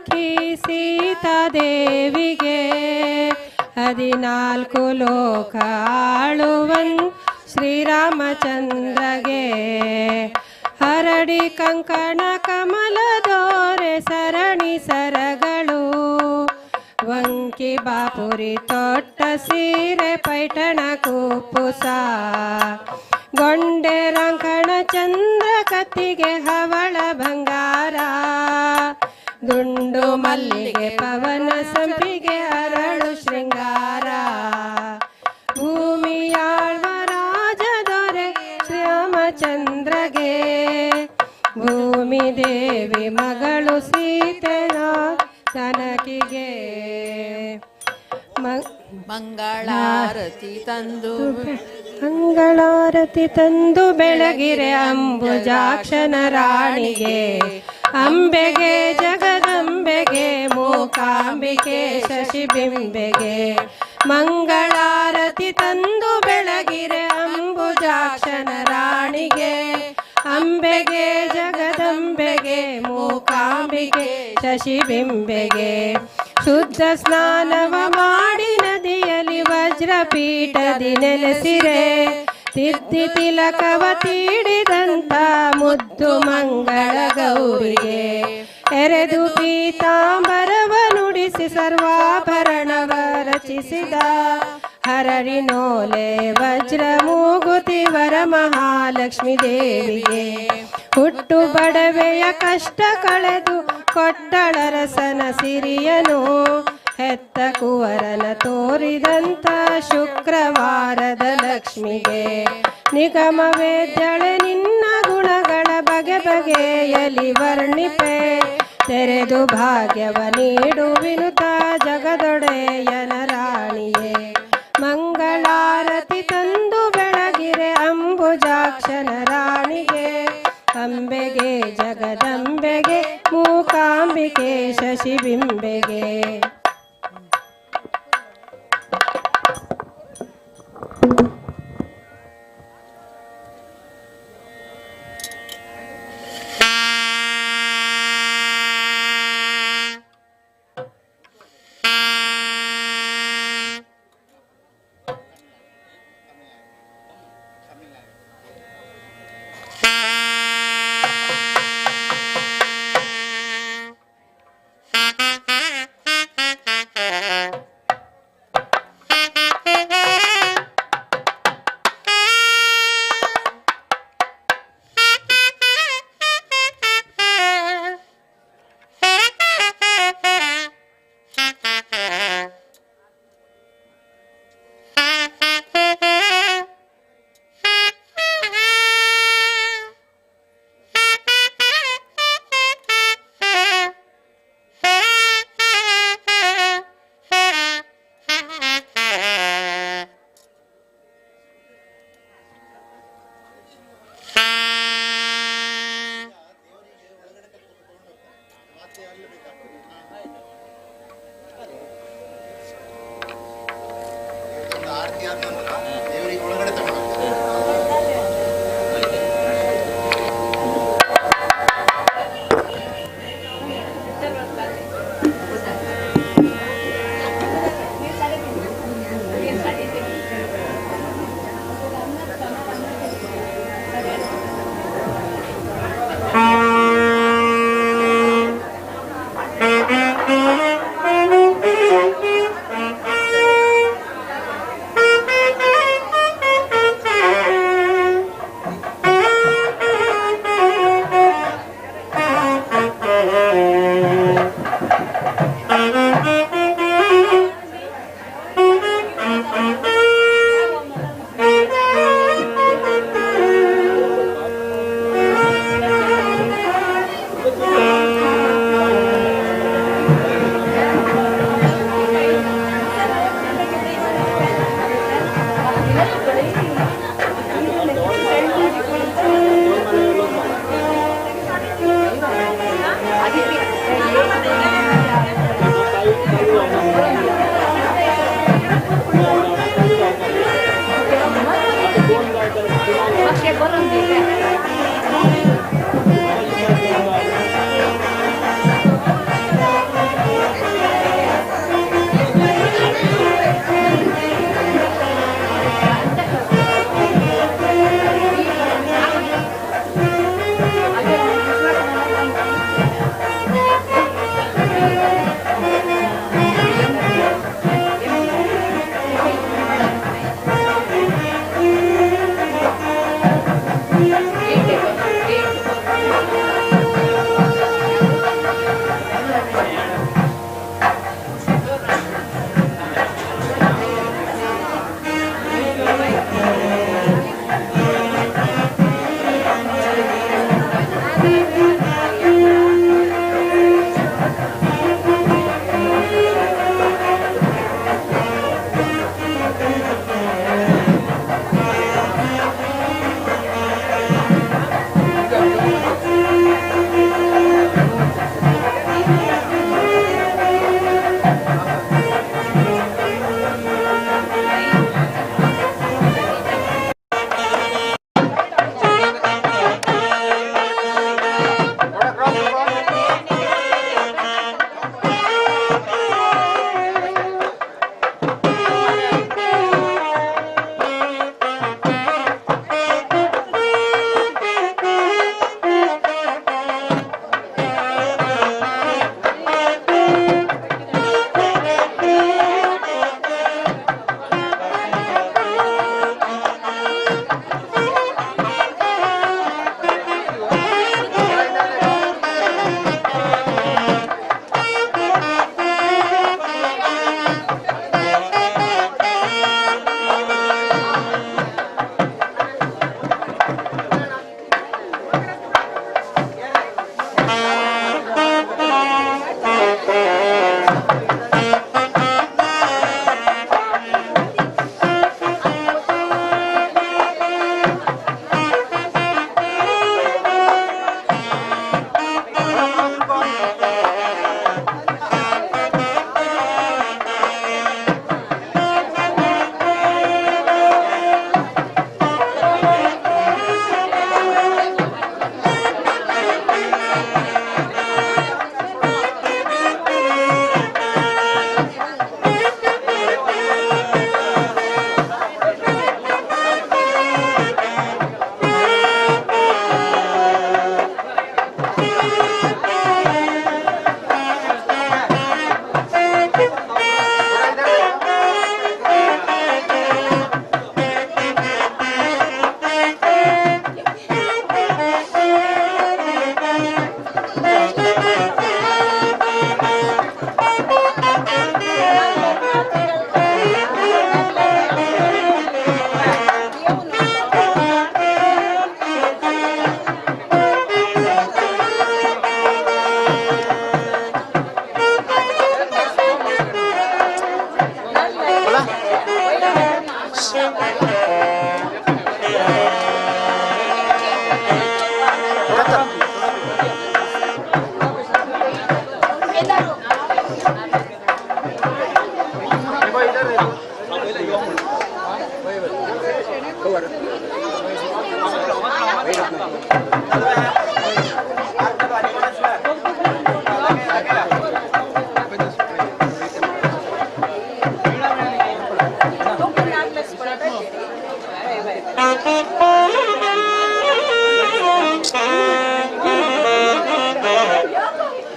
ಜಾನಕಿ ಸೀತಾದೇವಿಗೆ 14 ಲೋಕ ಆಳುವನ್ ಶ್ರೀರಾಮಚಂದ್ರಗೆ ಹರಡಿ ಕಂಕಣ ಕಮಲದೋರೆ ಸರಣಿ ಸರಗಳು ವಂಕಿ ಬಾಪುರಿ ತೊಟ್ಟ ಸೀರೆ ಪೈಠಣ ಕುಪ್ಪುಸ ಗೊಂಡೆ ರಂಕಣ ಚಂದ್ರ ಕತ್ತಿಗೆ ಹವಳ ಬಂಗಾರ ದುಂಡು ಮಲ್ಲಿಗೆ ಪವನ ಸಂಪಿಗೆ ಅರಳು ಶೃಂಗಾರ ಭೂಮಿಯಾಳ್ವ ರಾಜದೊರೆ ಶ್ರೀರಾಮಚಂದ್ರಗೆ ಭೂಮಿ ದೇವಿ ಮಗಳು ಸೀತೆಯ ಜನಕಿಗೆ ಮಂಗಳಾರತಿ ತಂದು ಮಂಗಳಾರತಿ ತಂದು ಬೆಳಗಿರೆ ಅಂಬುಜಾಕ್ಷನ ರಾಣಿಗೆ ಅಂಬೆಗೆ ಜಗದಂಬೆಗೆ ಮೂಕಾಂಬಿಕೆ ಶಶಿಬಿಂಬೆಗೆ ಮಂಗಳಾರತಿ ತಂದು ಬೆಳಗಿರೆ ಅಂಬುಜಾಕ್ಷನ ರಾಣಿಗೆ ಅಂಬೆಗೆ ಜಗದಂಬೆಗೆ ಮೂಕಾಂಬಿಕೆ ಶಶಿಬಿಂಬೆಗೆ ಶುದ್ಧ ಸ್ನಾನವ ಮಾಡಿ ನದಿಯಲ್ಲಿ ವಜ್ರಪೀಠದಿ ನೆಲೆಸಿರೆ ತಿದ್ದಿ ತಿಲಕವ ತೀಡಿದಂತ ಮುದ್ದು ಮಂಗಳ ಗೌರಿಗೆ ಎರೆದು ಪೀತಾಂಬರವ ನುಡಿಸಿ ಸರ್ವಾಭರಣವ ರಚಿಸಿದ ಹರಳಿನೋಲೆ ವಜ್ರ ಮೂಗುತಿ ವರ ಮಹಾಲಕ್ಷ್ಮೀ ದೇವಿಗೆ ಹುಟ್ಟು ಬಡವೆಯ ಕಷ್ಟ ಕಳೆದು ಕೊಟ್ಟಳರಸನ ಸಿರಿಯನು ಹೆತ್ತ ಕುವರನ ತೋರಿದಂತ ಶುಕ್ರವಾರದ ಲಕ್ಷ್ಮಿಗೆ ನಿಗಮ ವೇದ್ಯಳೆ ನಿನ್ನ ಗುಣಗಳ ಬಗೆ ಬಗೆಯಲಿ ವರ್ಣಿಪೆ ತೆರೆದು ಭಾಗ್ಯವ ನೀಡುವಿನುತ ಜಗದೊಡೆಯನ ರಾಣಿಯೇ ಮಂಗಳಾರತಿ ತಂದು ಬೆಳಗಿರೆ ಅಂಬುಜಾಕ್ಷನ ರಾಣಿಗೆ ಅಂಬೆಗೆ ಜಗದಂಬೆಗೆ ಮೂಕಾಂಬಿಕೆ ಶಶಿಬಿಂಬೆಗೆ.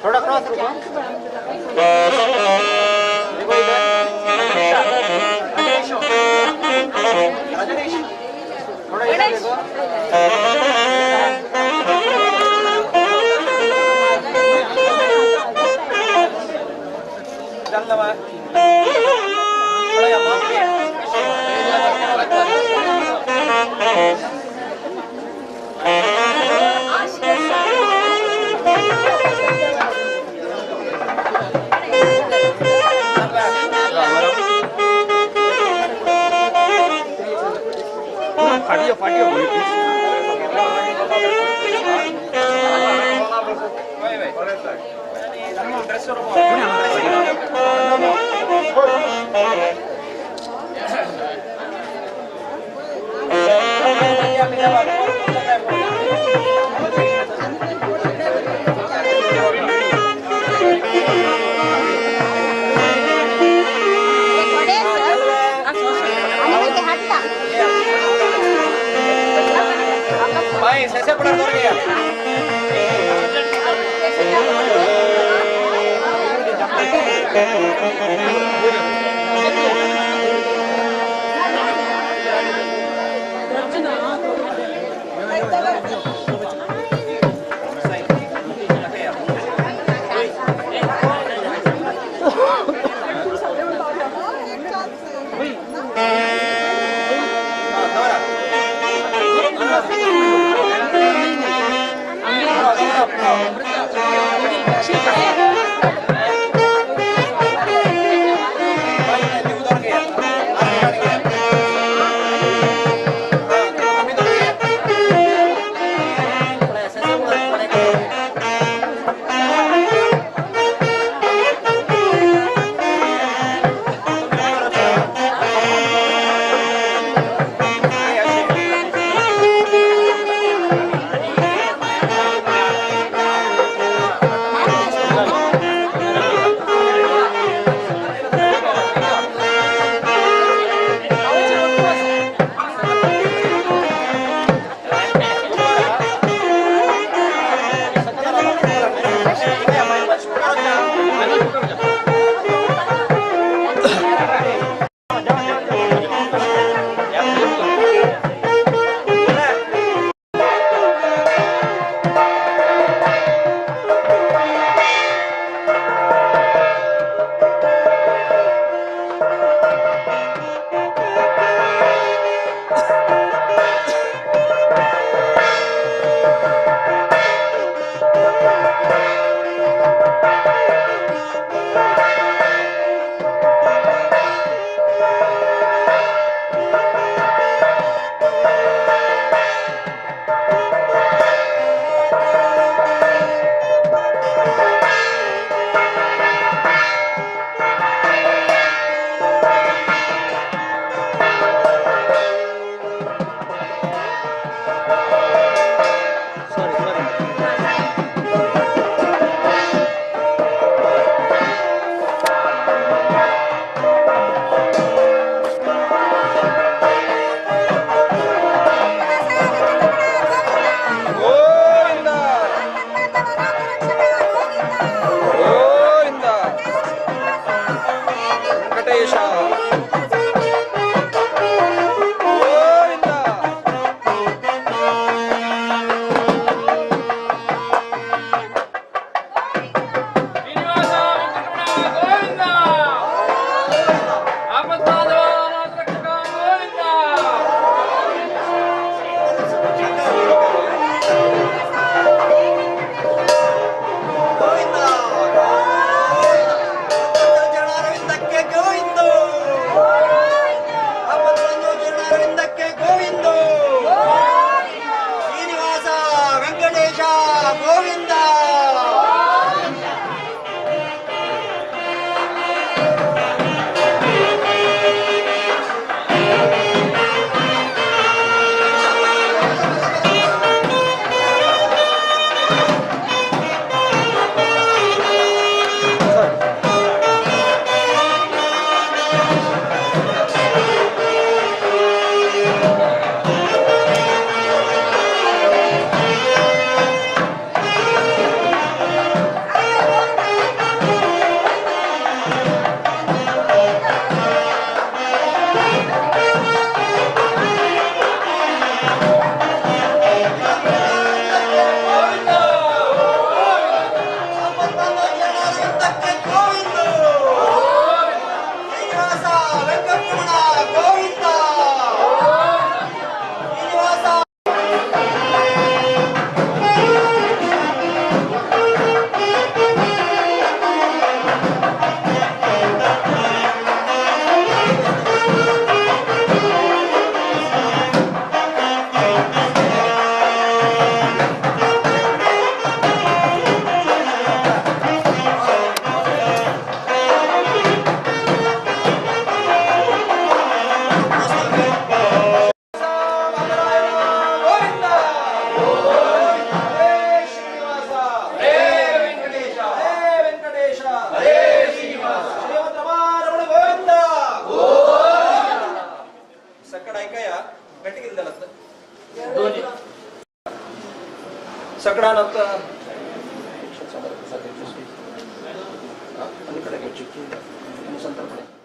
थोड़ा क्रॉस रुको। देखो इधर रजनीश, थोड़ा इधर देखो। चल ना थोड़ा यहाँ फाटियो फाटियो ऐसे पड़ा दौड़ गया। ಗೋವಿಂದ. सकडानंतर संतर्पणे.